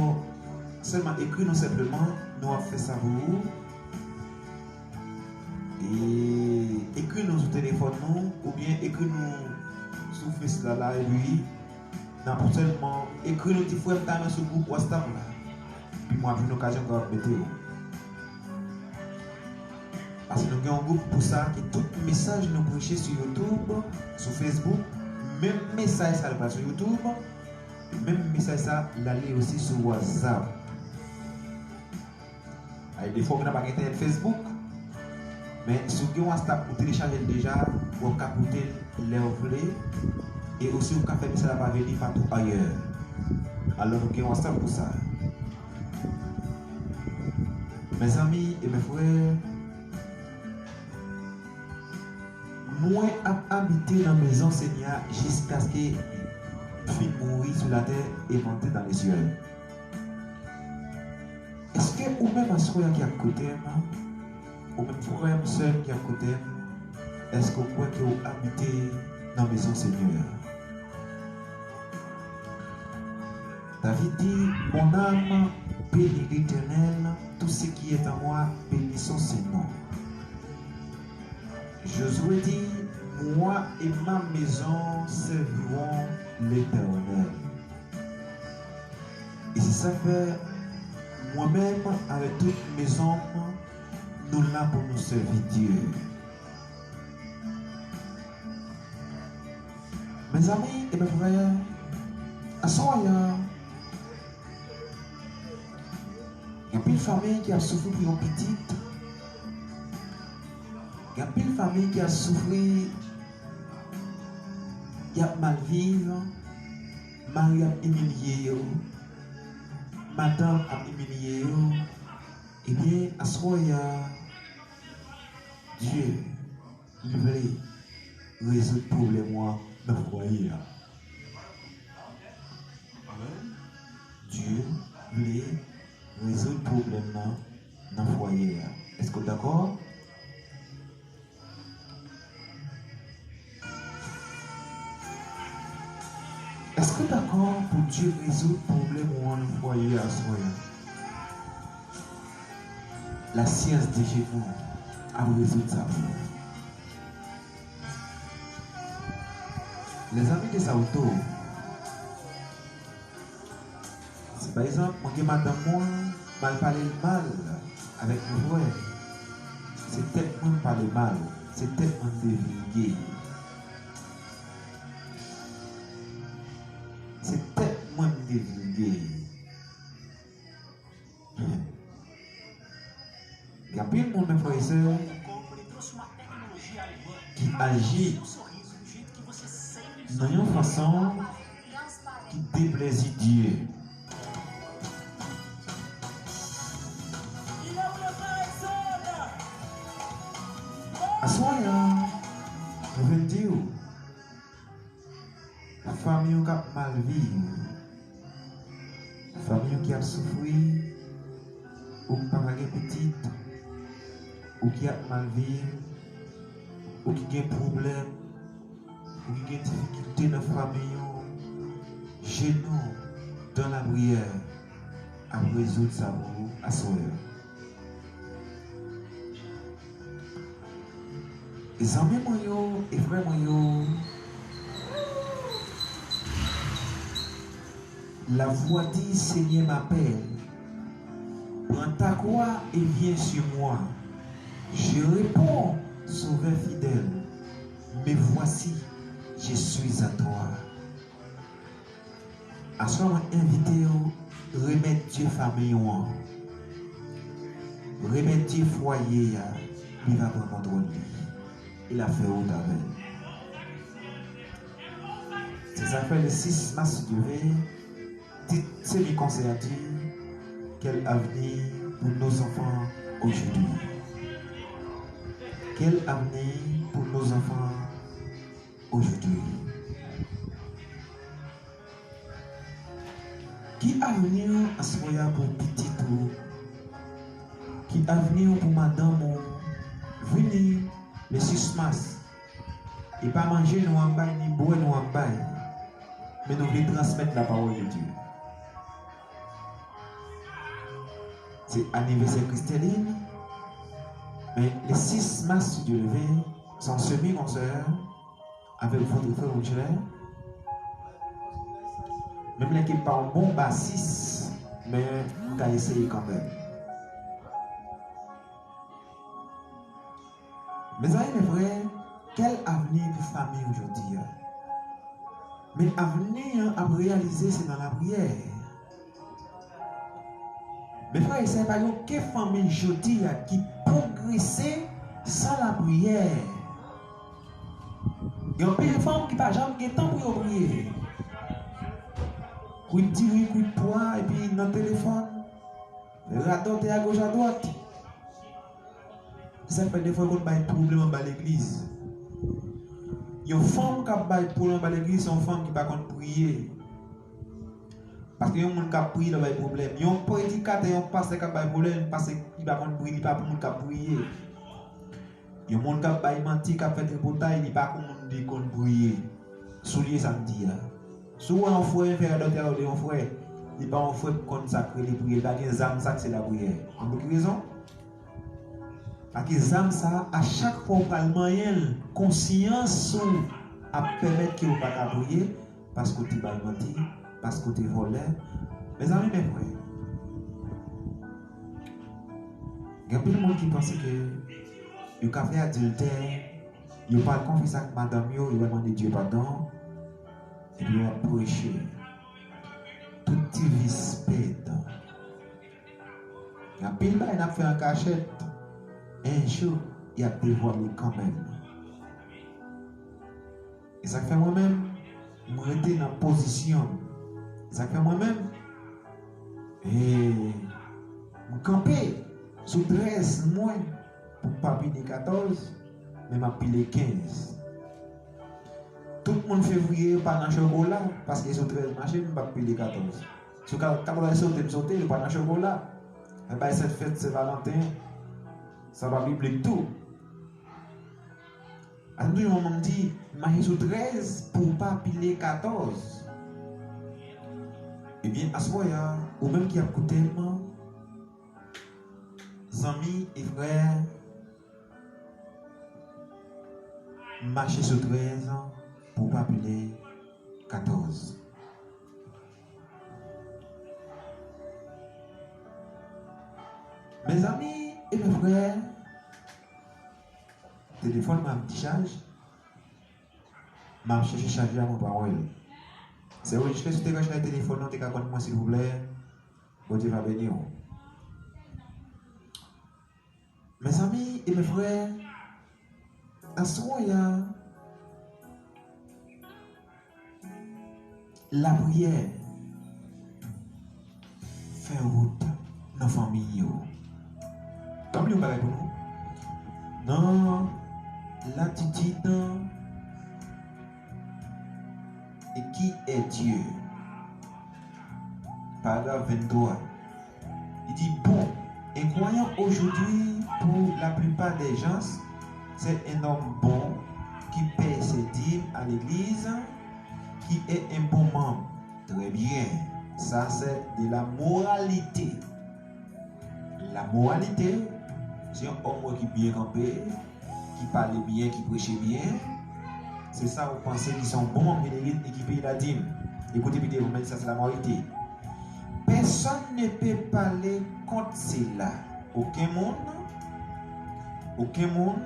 sèlman ekri nou senpleman, nou ap fè sa pou ou. E ekri nou sou telefòn nou, oubyen ekri nou sou Face la, la, epi n ap sèlman ekri nou di, "Frè m, ta renmen sou gwoup WhatsApp la." Epi mwen ap jwenn okazyon pou mete w. Paske nou gen yon gwoup pou sa, ke tout mesaj nou preche sou YouTube, sou Facebook, menm mesaj sa l pral sou YouTube, menm mesaj sa l ale osi sou WhatsApp. Ay, defwa ou gen pa gen entènèt Facebook, men si w gen WhatsApp, ou telechaje l deja, w ap ka koute l lè w vle, e osi ou ka fè mesaj la paveni patou ayè. Alò, nou gen WhatsApp pou sa. Mezanmi e mezfrè, mwen ap abite nan mezon Senyè a jiskaske m fin mouri sou latè e monte dans les cieux. Èske ou menm aswè a ki ap koute m, ou menm frè m, sè m ki ap koute m, èske w kwè ke w abite nan mezon Senyè a? David di, "Mon âme bénit l'Éternel, tout ce qui est en moi bénisse son saint nom." Josué di, "Moi et ma maison servirons l'Éternel." E se sa k fè mwen menm avèk tout mezon m, nou la pou nou sèvi Dye. Mezanmi e mezfrè, aswè a, gen anpil fanmi ki ap soufri pou yon pitit. Gen anpil fanmi ki ap soufri, y ap mal viv, mari ap imilye yo, madanm ap imilye yo. Ebyen, aswè a, Dye li vle rezoud pwoblèm ou an nan fwaye a. Amèn. Dye vle rezoud pwoblèm nan nan fwaye a. Èske w dakò? Èske w dakò pou Dye rezoud pwoblèm ou an nan fwaye a aswè a? La science de Jésus ap rezoud sa pou ou. Lèzanmi de Saoto, si pa egzanp mwen gen madanm mwen, m al pale l mal avèk yon frè, se tèt mwen m pale mal, se tèt mwen m devilge. Se tèt mwen m devilge. Gen anpil moun, men frè e sè, ki aji nan yon fason ki deplezi Dye. Aswè a, mwen vle di w, fanmi w k ap mal viv, fanmi w ki ap soufri, ou k pa ka gen pitit, ou ki ap mal viv, ou ki gen pwoblèm, ou ki gen difikilte nan fanmi w, jenou dan lapriyè ap rezoud sa pou ou aswè a. E zanmi mwen yo, e frè mwen yo, la voix dit, Seigneur m'appelle. Prends ta croix et viens sur moi. Je réponds, Sauveur fidèle, me voici, je suis à toi. Aswè mwen envite w remèt Dye fanmi w an. Remèt Dye fwaye a, li va pran kontwòl li. E l ap fè wout avè l. Se sa k fè le six mars, si Dye vle, tit semi konsè a di, Quel avenir pour nos enfants aujourd'hui? Quel avenir pour nos enfants aujourd'hui? Ki avni w aswè a pou pitit ou? Ki avni w pou madanm ou? Vini le six mars. E pa manje nou ap bay, ni bwè nou ap bay, men nou vle transmèt la parole de Dieu. Se anivèsè Christeline, men le six mars, si Dye le vle, se yon semi konsè avèk votre frè Rochelet. Menm lè ke m pa yon bon basis, men m ka eseye kanmenm. Mezanmi, mes frères, quel avenir pou fanmi w jodi a? Men avni an ap reyalize se nan lapriyè. Mes frères et sœurs, pa gen okenn fanmi jodi a ki pwogrese san lapriyè. Gen anpil fanm ki pa janm gen tan pou yo priye. Kwit diri, kwit pwa, epi nan telefòn. Radòtè agoch adwat. Se sa k fè defwa yo konn bay pwoblèm anba legliz. Yon fanm k ap bay pwoblèm anba legliz, se yon fanm ki pa konn priye. Paske yon moun k ap priye, l ap bay pwoblèm. Yon predikatè, yon pastè k ap bay pwoblèm, paske li pa konn priye, li pa pou moun k ap priye. Yon moun k ap bay manti, k ap fè tripotay, li pa konn moun li konn priye. Soulye sa m di a. Si w wè yon frè vin fè radòtè a, ou di yon frè, li pa yon frè k konn sa k rele priye, li pa gen zam sa k se lapriyè. Konn pou ki rezon? Paske zam sa a, a chak fwa w pral manyen l, konsyans ou ap pèmèt ke ou pa ka priye, paske w te bay manti, paske w te vòlè. Mezanmi, mes frères, gen anpil moun ki panse ke yo ka fè adiltè, yo pa al konfese ak madanm yo, yo pa al mande Dye padon, epi yo ap preche. Tout ti vis pèd. Gen anpil bagay n ap fè an kachèt, en jou, y ap devwale kanmenm. E sa k fè mwen menm, m rete nan pozisyon m. E sa k fè mwen menm, e, m kanpe sou trèz mwen pou m pa pile katòz, men m ap pile kenz. Tout moun fevriye yo pa nan chokola, paske sou trèz mache, m p ap pile katòz. Sou ka-, katòz sote, m sote, yo pa nan chokola. Men bay sèt fèt Sen Valanten, sa pa biblik tou. Atann tou, yon manman m di, mache sou trèz pou w pa pile katòz. Ebyen, aswè a, ou menm ki ap koute m, zanmi e frè, mache sou trèz pou w pa pile katòz. Mezanmi e mes frères, telefòn mwen ap dichaj. M ap chèche chaj la, mwen pa wè l. Sè Wilchke, si w te ka chaje telefòn nan, w te ka konn mwen, silvouplè. Bondye va beni w. Mezanmi e mes frères, aswè a, lapriyè fè wout nan fanmi yo. Ban m li yon bagay pou nou. Nan latitid e ki è Dye, paragraf venntwa. Il dit, bon, un croyant aujourd'hui, pour la plupart des gens, c'est un homme bon qui paie ses dîmes à l'église, qui est un bon membre. Très bien, ça c'est de la moralité. La moralité, c'est un homme qui bien campé, ki pale byen, ki preche byen, se sa ou panse ki se yon bon manm de legliz e ki peye ladim. Ekoute byen, men sa se lamoralite. Personne ne peut parler contre cela. Okenn moun, okenn moun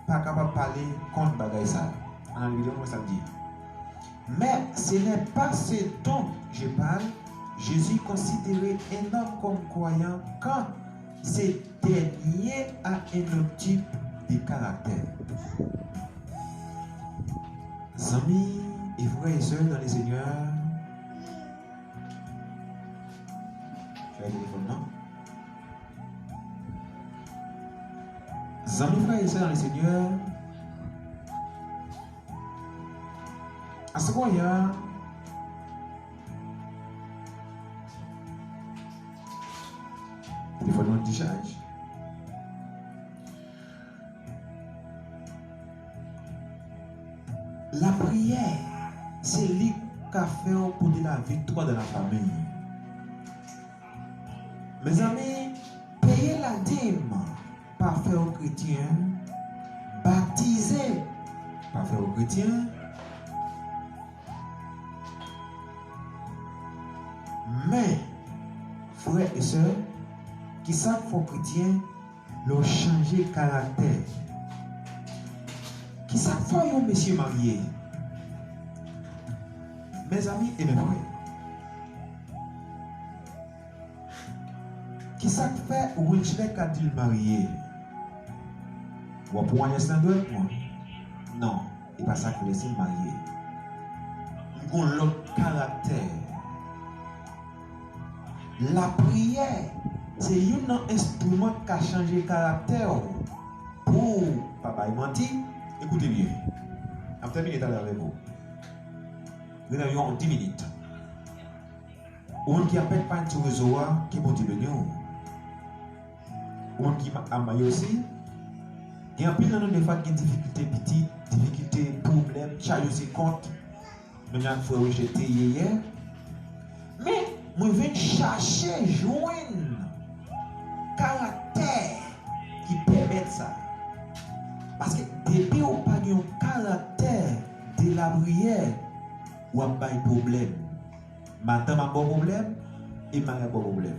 pa kapab pale kont bagay sa a. Ann al li l, wè sa l di. Mais ce n'est pas ce dont je parle. Jésus considérait un homme comme croyant quand ce dernier a un autre type de caractère. Zanmi e frè e sè dans le Seigneur, fè telefòn nan. Zanmi, frè e sè dans le Seigneur, aswè a, telefòn nan dichaj. Lapriyè, se li k ka fè w pote laviktwa dans la famille. Mezanmi, peye ladim pa fè w kretyen, batize pa fè w kretyen. Men, frè e sè, kisa k fè w kretyen lè w chanje karaktè? Kisa k fè w yon mesye marye? Mezanmi e mezanmi, kisa k fè Wilchner ka di l marye? W ap pran yès nan dwèt mwen? Non, e pa sa k fè l di m marye. M gon lòt karaktè. Lapriyè se youn nan enstriman k ka chanje karaktè w. Pou w pa bay manti, ekoute byen. M ap tèmine talè avèk ou. Gen yon di minit. Ou menm ki ap pèt pay sou rezo a, ke Bondye beni w. Ou menm ki ma- ap marye osi, gen anpil nan nou defwa ki gen difikilte pitit, difikilte, pwoblèm, chaje se kont. Menm jan frè Roger te ye yè. Men, mwen vin chache jwenn karaktè ki pèmèt sa. Paske depi ou pa gen yon karaktè de lapriyè, w ap bay pwoblèm. Madanm ap ba w pwoblèm, e mari ap ba w pwoblèm.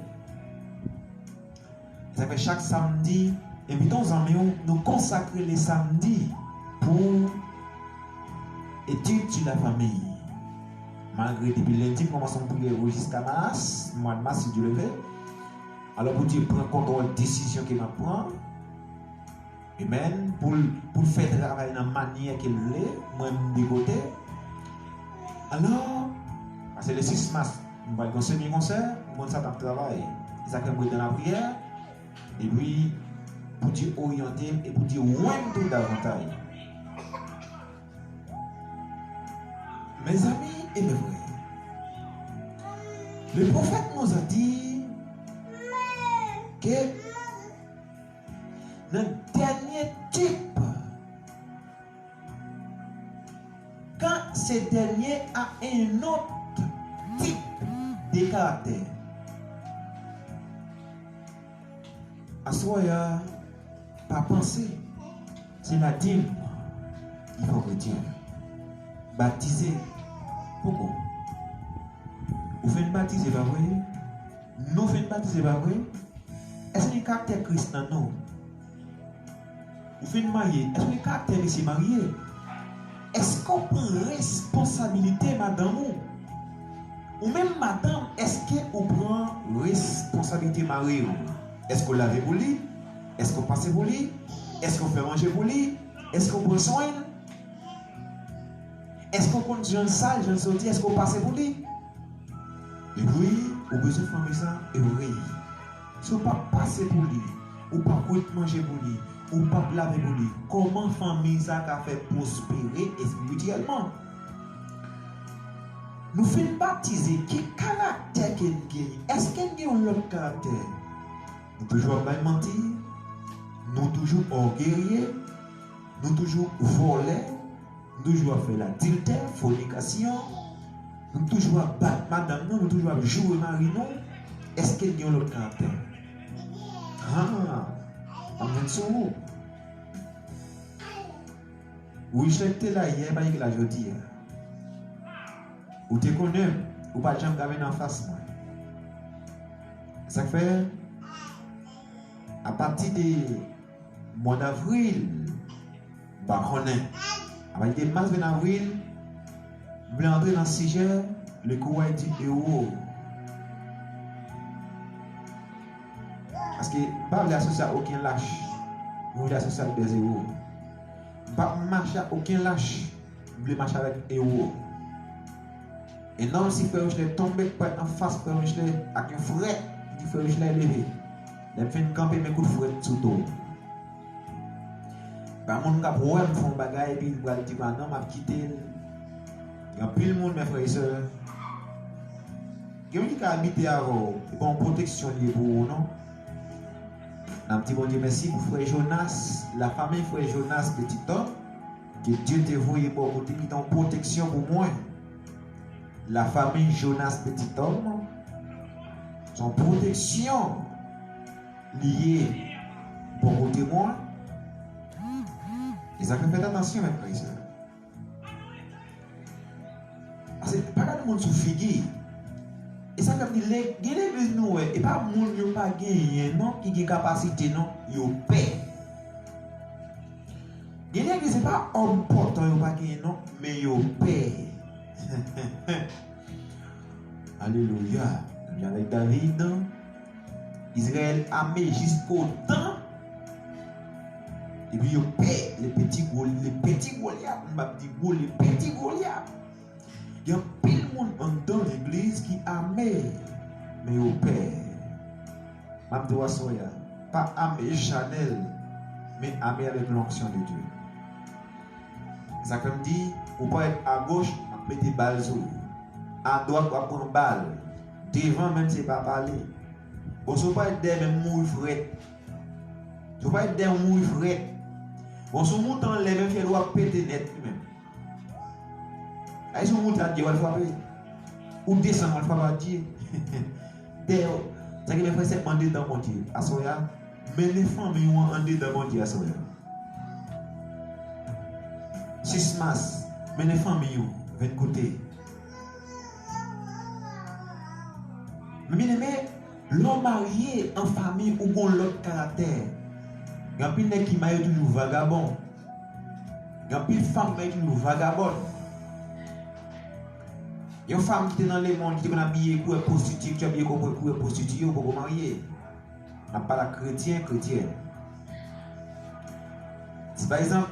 Sa fè chak samdi, envite yon zanmi w, nou konsakre le samdi pou etid sou la fanmi. Malgre depi lendi, m kòmanse yon priyè jiska mas, mwa mas, si Dye le ve. Alò, pou Dye pran kontwòl desizyon ke m ap pran. Amen. Pou l, pou l fè travay nan manyè ke l vle, mwen m de kote. Alò, pase le sis mas, m pral gen semi konsè, m konn sa m ap travay. E sa fè m ret nan lapriyè. Epi, pou Dye oryante m e pou Dye wè m tou davantay. Mes amis et mes frères, le prophète nous a dit que nan dènye tip, quand ce dernier a un autre type de caractère. Aswè a, pa panse se ladim ki fè w kretyen. Batize poko. Ou fin batize, pa vre? Nou fin batize, pa vre? Èske gen karaktè Kris nan nou? Ou fin marye, èske gen karaktè mesye marye? Èske w pran responsabilite madanm ou? Ou menm madanm, èske ou pran responsabilite mari w? Èske w lave pou li? Èske w pase pou li? Èske w fè manje pou li? Èske w pran swen l? Èske w konn jan l sal, jan l soti? Èske w pase pou li? Epi, ou bezwen fanmi sa, e w reye. Si w p ap pase pou li, ou p ap kwit manje pou li, ou p ap lave pou li, kòman fanmi sa ka fè pwospere espirityèlman? Nou fin batize, ki karaktè ke n genyen? Èske n gen yon lòt karaktè? Nou toujou ap bay manti, nou toujou ògeye, nou toujou vòlè, nou toujou ap fè ladiltè, fònikasyon, nou toujou ap bat madanm nou, nou toujou ap joure mari nou. Èske n gen yon lòt karaktè? Ha! M ap jwenn sou ou. Richard te la yè, pa li ki la jodi a. Ou te konnen m, ou pa t janm ka vin anfas mwen. Sa k fè, apati de mwa davril, m pa konnen. Apati de mas vin avril, m vle antre nan sijè le courage du héros. Paske m pa vle asosye ak okenn lach. Mwen vle asosye ak de ewo. M p ap mache ak okenn lach. M vle mache avèk ewo. E non, si frè Michelet tonbe, k parèt anfas frè Michelet ak yon frèt, li di, "Frè Michelet, leve." Lè m fin kanpe, men kout frèt sou do. Pa moun k ap wè m fè yon bagay, epi l pral di, "Ba non, m ap kite l." Gen anpil moun, men frè e sè, gen moun ki ka abite avè w, e pa yon pwoteksyon li ye pou ou, non. N ap di Bondye mèsi pou frè Jonas, la famille frè Jonas Petit Homme, ke Dye te voye bò kote m, ki te yon pwoteksyon pou mwen. La famille Jonas Petit Homme, se yon pwoteksyon li ye bò kote mwen. E sa fè fè atansyon, men frè e sè. Paske pa gade moun sou figi. E sa fè m di, le-, gen legliz nou wè, e pa moun yo pa genyen non ki gen kapasite non, yo pè. Gen legliz, se pa òm enpòtan yo pa genyen non, men yo pè. Alelouya. Menm jan avèk David, Izrayèl ame jiskodan. Epi yo pè, le petit Gol-, le petit Goliath, m p ap di gwo, le petit Goliath. Gen anpil moun anndan legliz ki ame, men yo pè. M ap di w aswè a, pa ame chanèl, men ame avèk l'onction de Dieu. Sa k fè m di, ou parèt agoch, m ap mete bal sou ou. Adwat, w ap pran bal. Devan, menm se pa pale. Bon, si w parèt dèyè, menm mouri frèt. Si w parèt dèyè, w mouri frèt. Bon, si w moute anlè, menm fyèl ou ap pete nèt li menm. Ay, si w moute a dèyè, w al frape. Ou desann, w al frape a dèyè. Dèyè, sa ki fè frè sè m andedan Bondye. Aswè a, mennen fanmi w an andedan Bondye aswè a. Sis mas, mennen fanmi w, vin koute. Men byeneme, lè w marye an fanmi, ou gon lòt karaktè. Gen anpil nèg ki marye toujou vagabon. Gen anpil fanm marye toujou vagabòn. Yon fanm ki te nan lemonn, ki te konn abiye koulè pwostitiye, ki abiye koulè pwostitiye, ou poko marye. N ap pale ak kretyen, kretyèn. Si pa egzanp,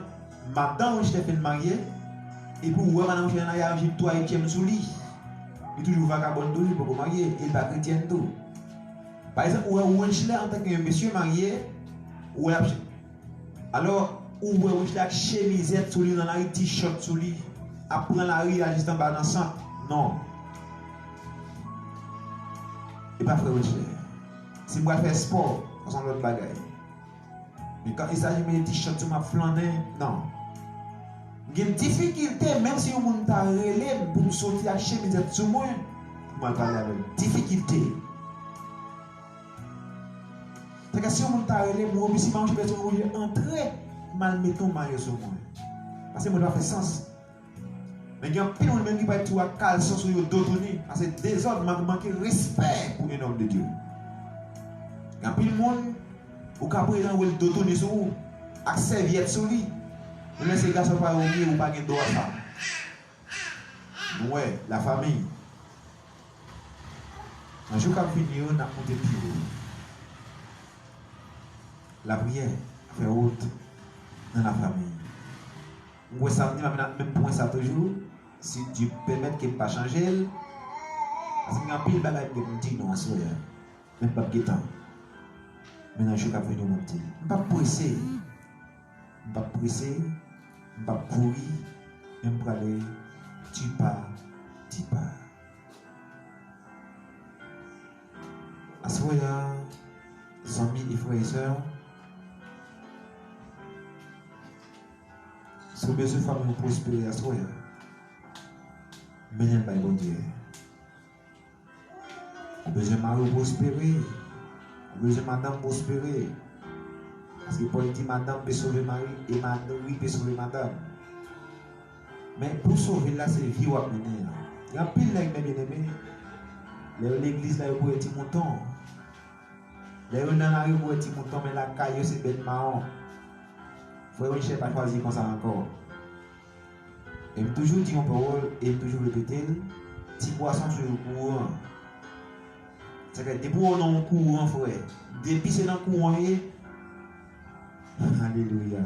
madanm Richelieu fin marye, epi ou wè madanm Richelieu nan yaj li twa etyèm sou li, li toujou vagabòn toujou, li poko marye, e li pa kretyèn tou. Pa egzanp, ou wè Richelieu antanke yon mesye marye, ou wè l ap, alò, ou wè Richelieu ak chemizèt sou li nan lari, ti chòt sou li, ap pran lari a jis anba nan sant. Non. E pa frè Richelieu. Si m pral fè spò, sa se yon lòt bagay. Men kan il s'agit mete ti chòt sou m ap flannen, non. M gen difikilte, menm si yon moun ta rele m pou m soti ak chemizèt sou mwen, pou m al pale avè l. Difikilte. Sèke si yon moun ta rele m, ou oblije, si m pa yon chemizèt sou mwen, oblije antre, m al mete yon mayo sou mwen. Paske mwen pa fè sans. Men gen anpil moun menm ki pral tou ak kalson sou yo, do touni. Sa se dezòd, mank, manke respè pou un homme de Dieu. Gen anpil moun, ou ka prezan wè l do touni sou ou, ak sèvyèt sou li. Men lè se gason pa ou ye, ou pa gen dwa sa. Nou wè, lafanmi. Nan jou k ap vini yo, n ap monte pi wo. Lapriyè fè wout nan lafanmi. M kwè samdi m ap vin ak menm pwen sa toujou, si Dye pèmèt ke m pa chanje l. Paske gen anpil bagay m gen pou m di nou aswè a. Men m p ap gen tan. Men nan jou k ap vini yo m ap di l. M p ap prese. M p ap prese. M p ap kouri. Men m prale ti pa ti pa. Aswè a, zanmi e frè e sè, si w bezwen fanmi w pwospere aswè a, mennen l bay Bondye. Ou bezwen mari w pwospere, ou bezwen madanm pwospere. Paske Pòl di, madanm pe sove mari e mari pe sove madanm. Men pou w sove l la, se vi w ap mennen an. Gen anpil nèg, men byeneme, lè yo legliz la, yo kouri ti mouton. Lè yo nan lari, ou wè ti mouton, men lakay yo se bèt mawon. Frè Winchester pa chwazi konsa ankò. E m toujou di yon pawòl, e m toujou repete l, ti pwason sou yon kouran. Sa fè, depi w nan yon kouran, frè, depi se nan kouran w ye, alelouya.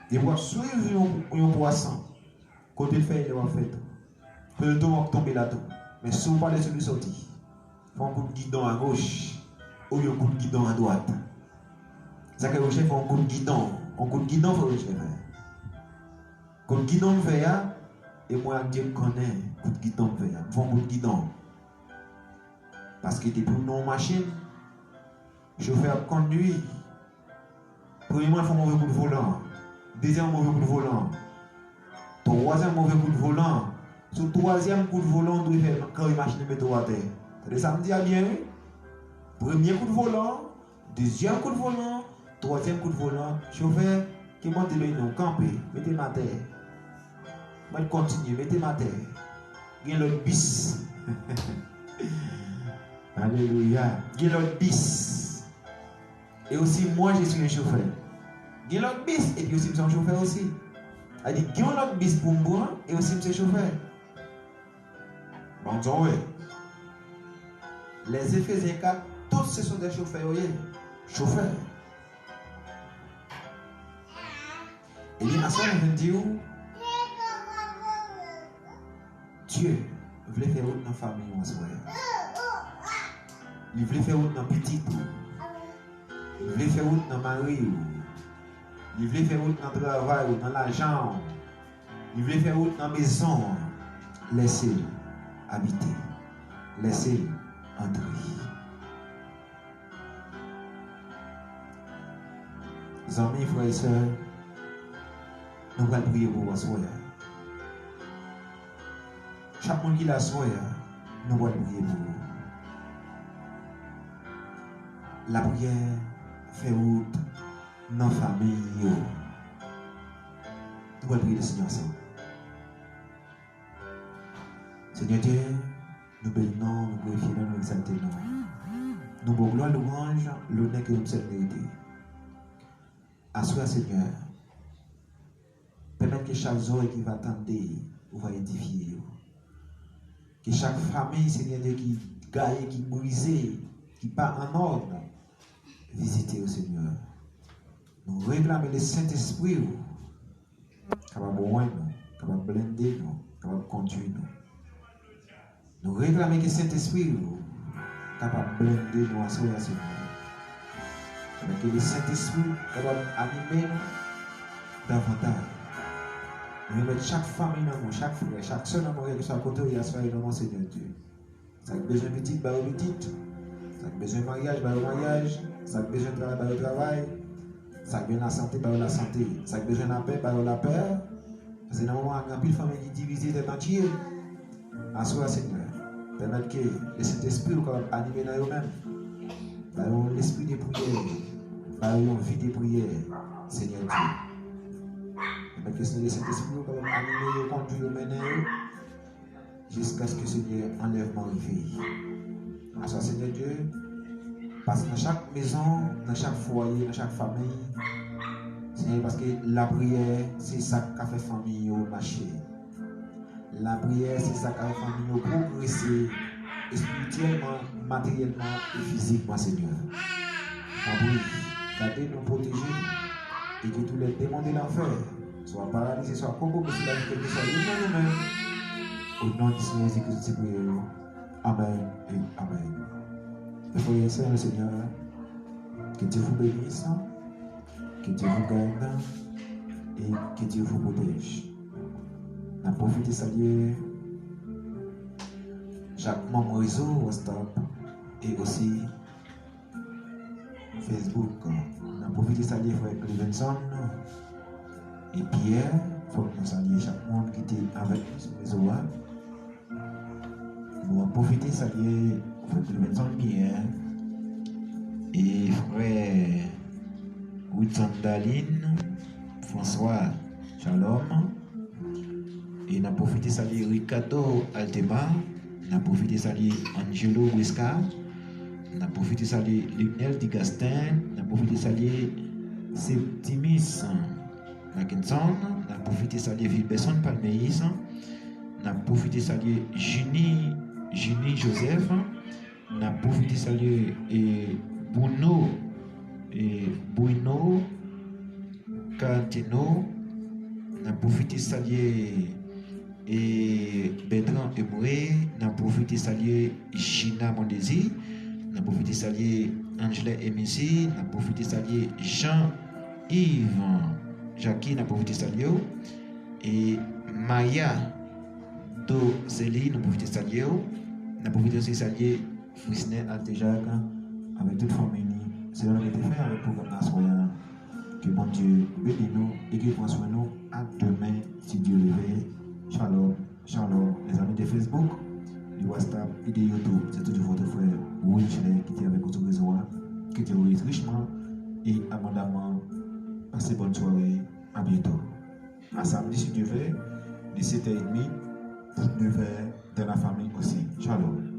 Depi w ap swiv yon, yon pwason, kote l fè ye lè w ap fè tou. Kote l tonbe, w ap tonbe la tou. Men si w pa lè sou li soti, fè yon kout gidon agoch, olye yon kout gidon adwat. Sa fè Winchester fè yon kout gidon, yon kout gidon fè Winchester fè. Kout gidon m fè a, e mwen ak Dye m konnen kout gidon m fè a. M fè yon kout gidon. Paske depi w nan yon machin, chofè ap kondui. Premyèman, l fè yon move kout volan. Dezyèm move kout volan. Twazyèm move kout volan. Sou twazyèm kout volan, w dwe fè kare machin nan mete w atè. Tande sa m di a byen, wi. Premye kout volan, dezyèm kout volan, twazyèm kout volan, chofè, ke monte men nou, kanpe, mete m atè. Mwen kontinye, mete m atè. Gen lòt bis. Alelouya. Gen lòt bis. E osi, mwen, je suis le chauffeur. Gen lòt bis, epi osi, m se yon chofè osi. A di, gen yon lòt bis pou m pran, e osi, m se chofè. Bon, sa w wè. Les Éphésiens kat, tout se son de chofè yo ye. Chofè. Ebyen, aswè, mwen vin di w, Dye vle fè wout nan fanmi w aswè a. Li vle fè wout nan pitit ou. Li vle fè wout nan mari w. Li vle fè wout nan travay ou, nan lajan w. Li vle fè wout nan mezon an. Lèse l abite. Lèse l antre. Zanmi, frè e sè, nou pral priye pou ou aswè a. Chak moun ki la aswè a, nou pral priye pou ou. Lapriyè fè wout nan fanmi yo. Nou pral priye Lesenyè ansanm. Senyè Dye, nou beni non, nou glorifye non, nou egzalte non. Nou ba w glwa, lwanj, lonè ke ou sèl merite. Aswè a, Senyè, pèmèt ke chak zòrèy ki va tande, ou va edifye yo. Ke chak fanmi, Senyè Dye, ki gaye, ki brize, ki pa an òd, vizite yo, Senyè. Nou reklame le Sentespri ou kapab wè nou, kapab blende nou, kapab kondui nou. Nou reklame ke Sentespri ou kapab blende nou aswè a, Senyè. Pèmèt ke le Sentespri ou kapab anime nou davantaj. Nou remèt chak fanmi nan men w, chak frè, chak sè nan men w, kèlkeswa kote yo ye aswè a, nan non Senyè Dye. Sa k bezwen pitit, ba yo pitit. Sa k bezwen maryaj, ba yo maryaj. Sa k bezwen travay, ba yo travay. Sa k bezwen lasante, ba yo lasante. Sa k bezwen lapè, ba yo lapè. Paske nan moman an, gen anpil fanmi ki divize tèt antye. Aswè a, Senyè, pèmèt ke le Sentespri ou kapab anime nan yo menm. Ba yo yon lespri de priyè. Ba yo yon vi de priyè, Senyè Dye. Pèmèt ke le Sentespri ou kapab anime yo, kondui yo, mennen yo. Jiskaske, Senyè, anlèvman rive. Aswè, Senyè Dye, pase nan chak mezon, nan chak fwaye, nan chak fanmi. Senyè, paske lapriyè, se sa k ka fè fanmi yo mache. Lapriyè, se sa k ka fè fanmi yo pwogrese espirityèlman, materyèlman e fizikman, Senyè. Tanpri, gade nou, pwoteje nou, e ke tou lè demon de lanfè, swa paralize, swa kokobe sou lavi kèlkeswa youn nan nou menm. O non di Senyè Jezi Kris, nou priye. Amèn e amèn. Mes frères et sœurs, le Seigneur, que Dieu vous bénisse, que Dieu vous garde et que Dieu vous protège. N ap pwofite salye chak manm rezo WhatsApp e osi Facebook. N ap pwofite salye frè Clevenson e Pierre. Fòk nou salye chak moun ki te avèk nou sou rezo a. Nou ap pwofite salye frè Clevenson Pierre e frè Wilson Darlin François Shalom. E n ap pwofite salye Ricardo Altema. N ap pwofite salye Angelo Brisca. N ap pwofite salye Linel Digastin, n ap pwofite salye Septimus Mackinson, n ap pwofite salye Vilberson Palmeis, n ap pwofite salye Junie, Junie Joseph, n ap pwofite salye e, Bruno, e, Bruno Carantino, n ap pwofite salye e, Bertrand Emery, n ap pwofite salye Gina Mondésir, n ap pwofite salye Angela Emisi, n ap pwofite salye Jean Yves Jackie, n ap pwofite salye w, e Maya Dozeli, n ap pwofite salye w, n ap pwofite osi salye Frisner Altejak avèk tout fanmi li. Se la nou te fè avèk pwogram nan aswè a. Ke Bondye beni nou e ke pran swen nou. A demen, si Dye le vle. Shalom, shalom. Lèzami de Facebook, de WhatsApp e de YouTube, se toujou vòt frè Willy Michelet ki te avèk ou sou rezo a. Ke Dye w beni richman e abondamman. Pase bòn sware. A byento. A samdi, si Dye vle, de sèt è edmi pou nèf è dans la famille osi. Shalom.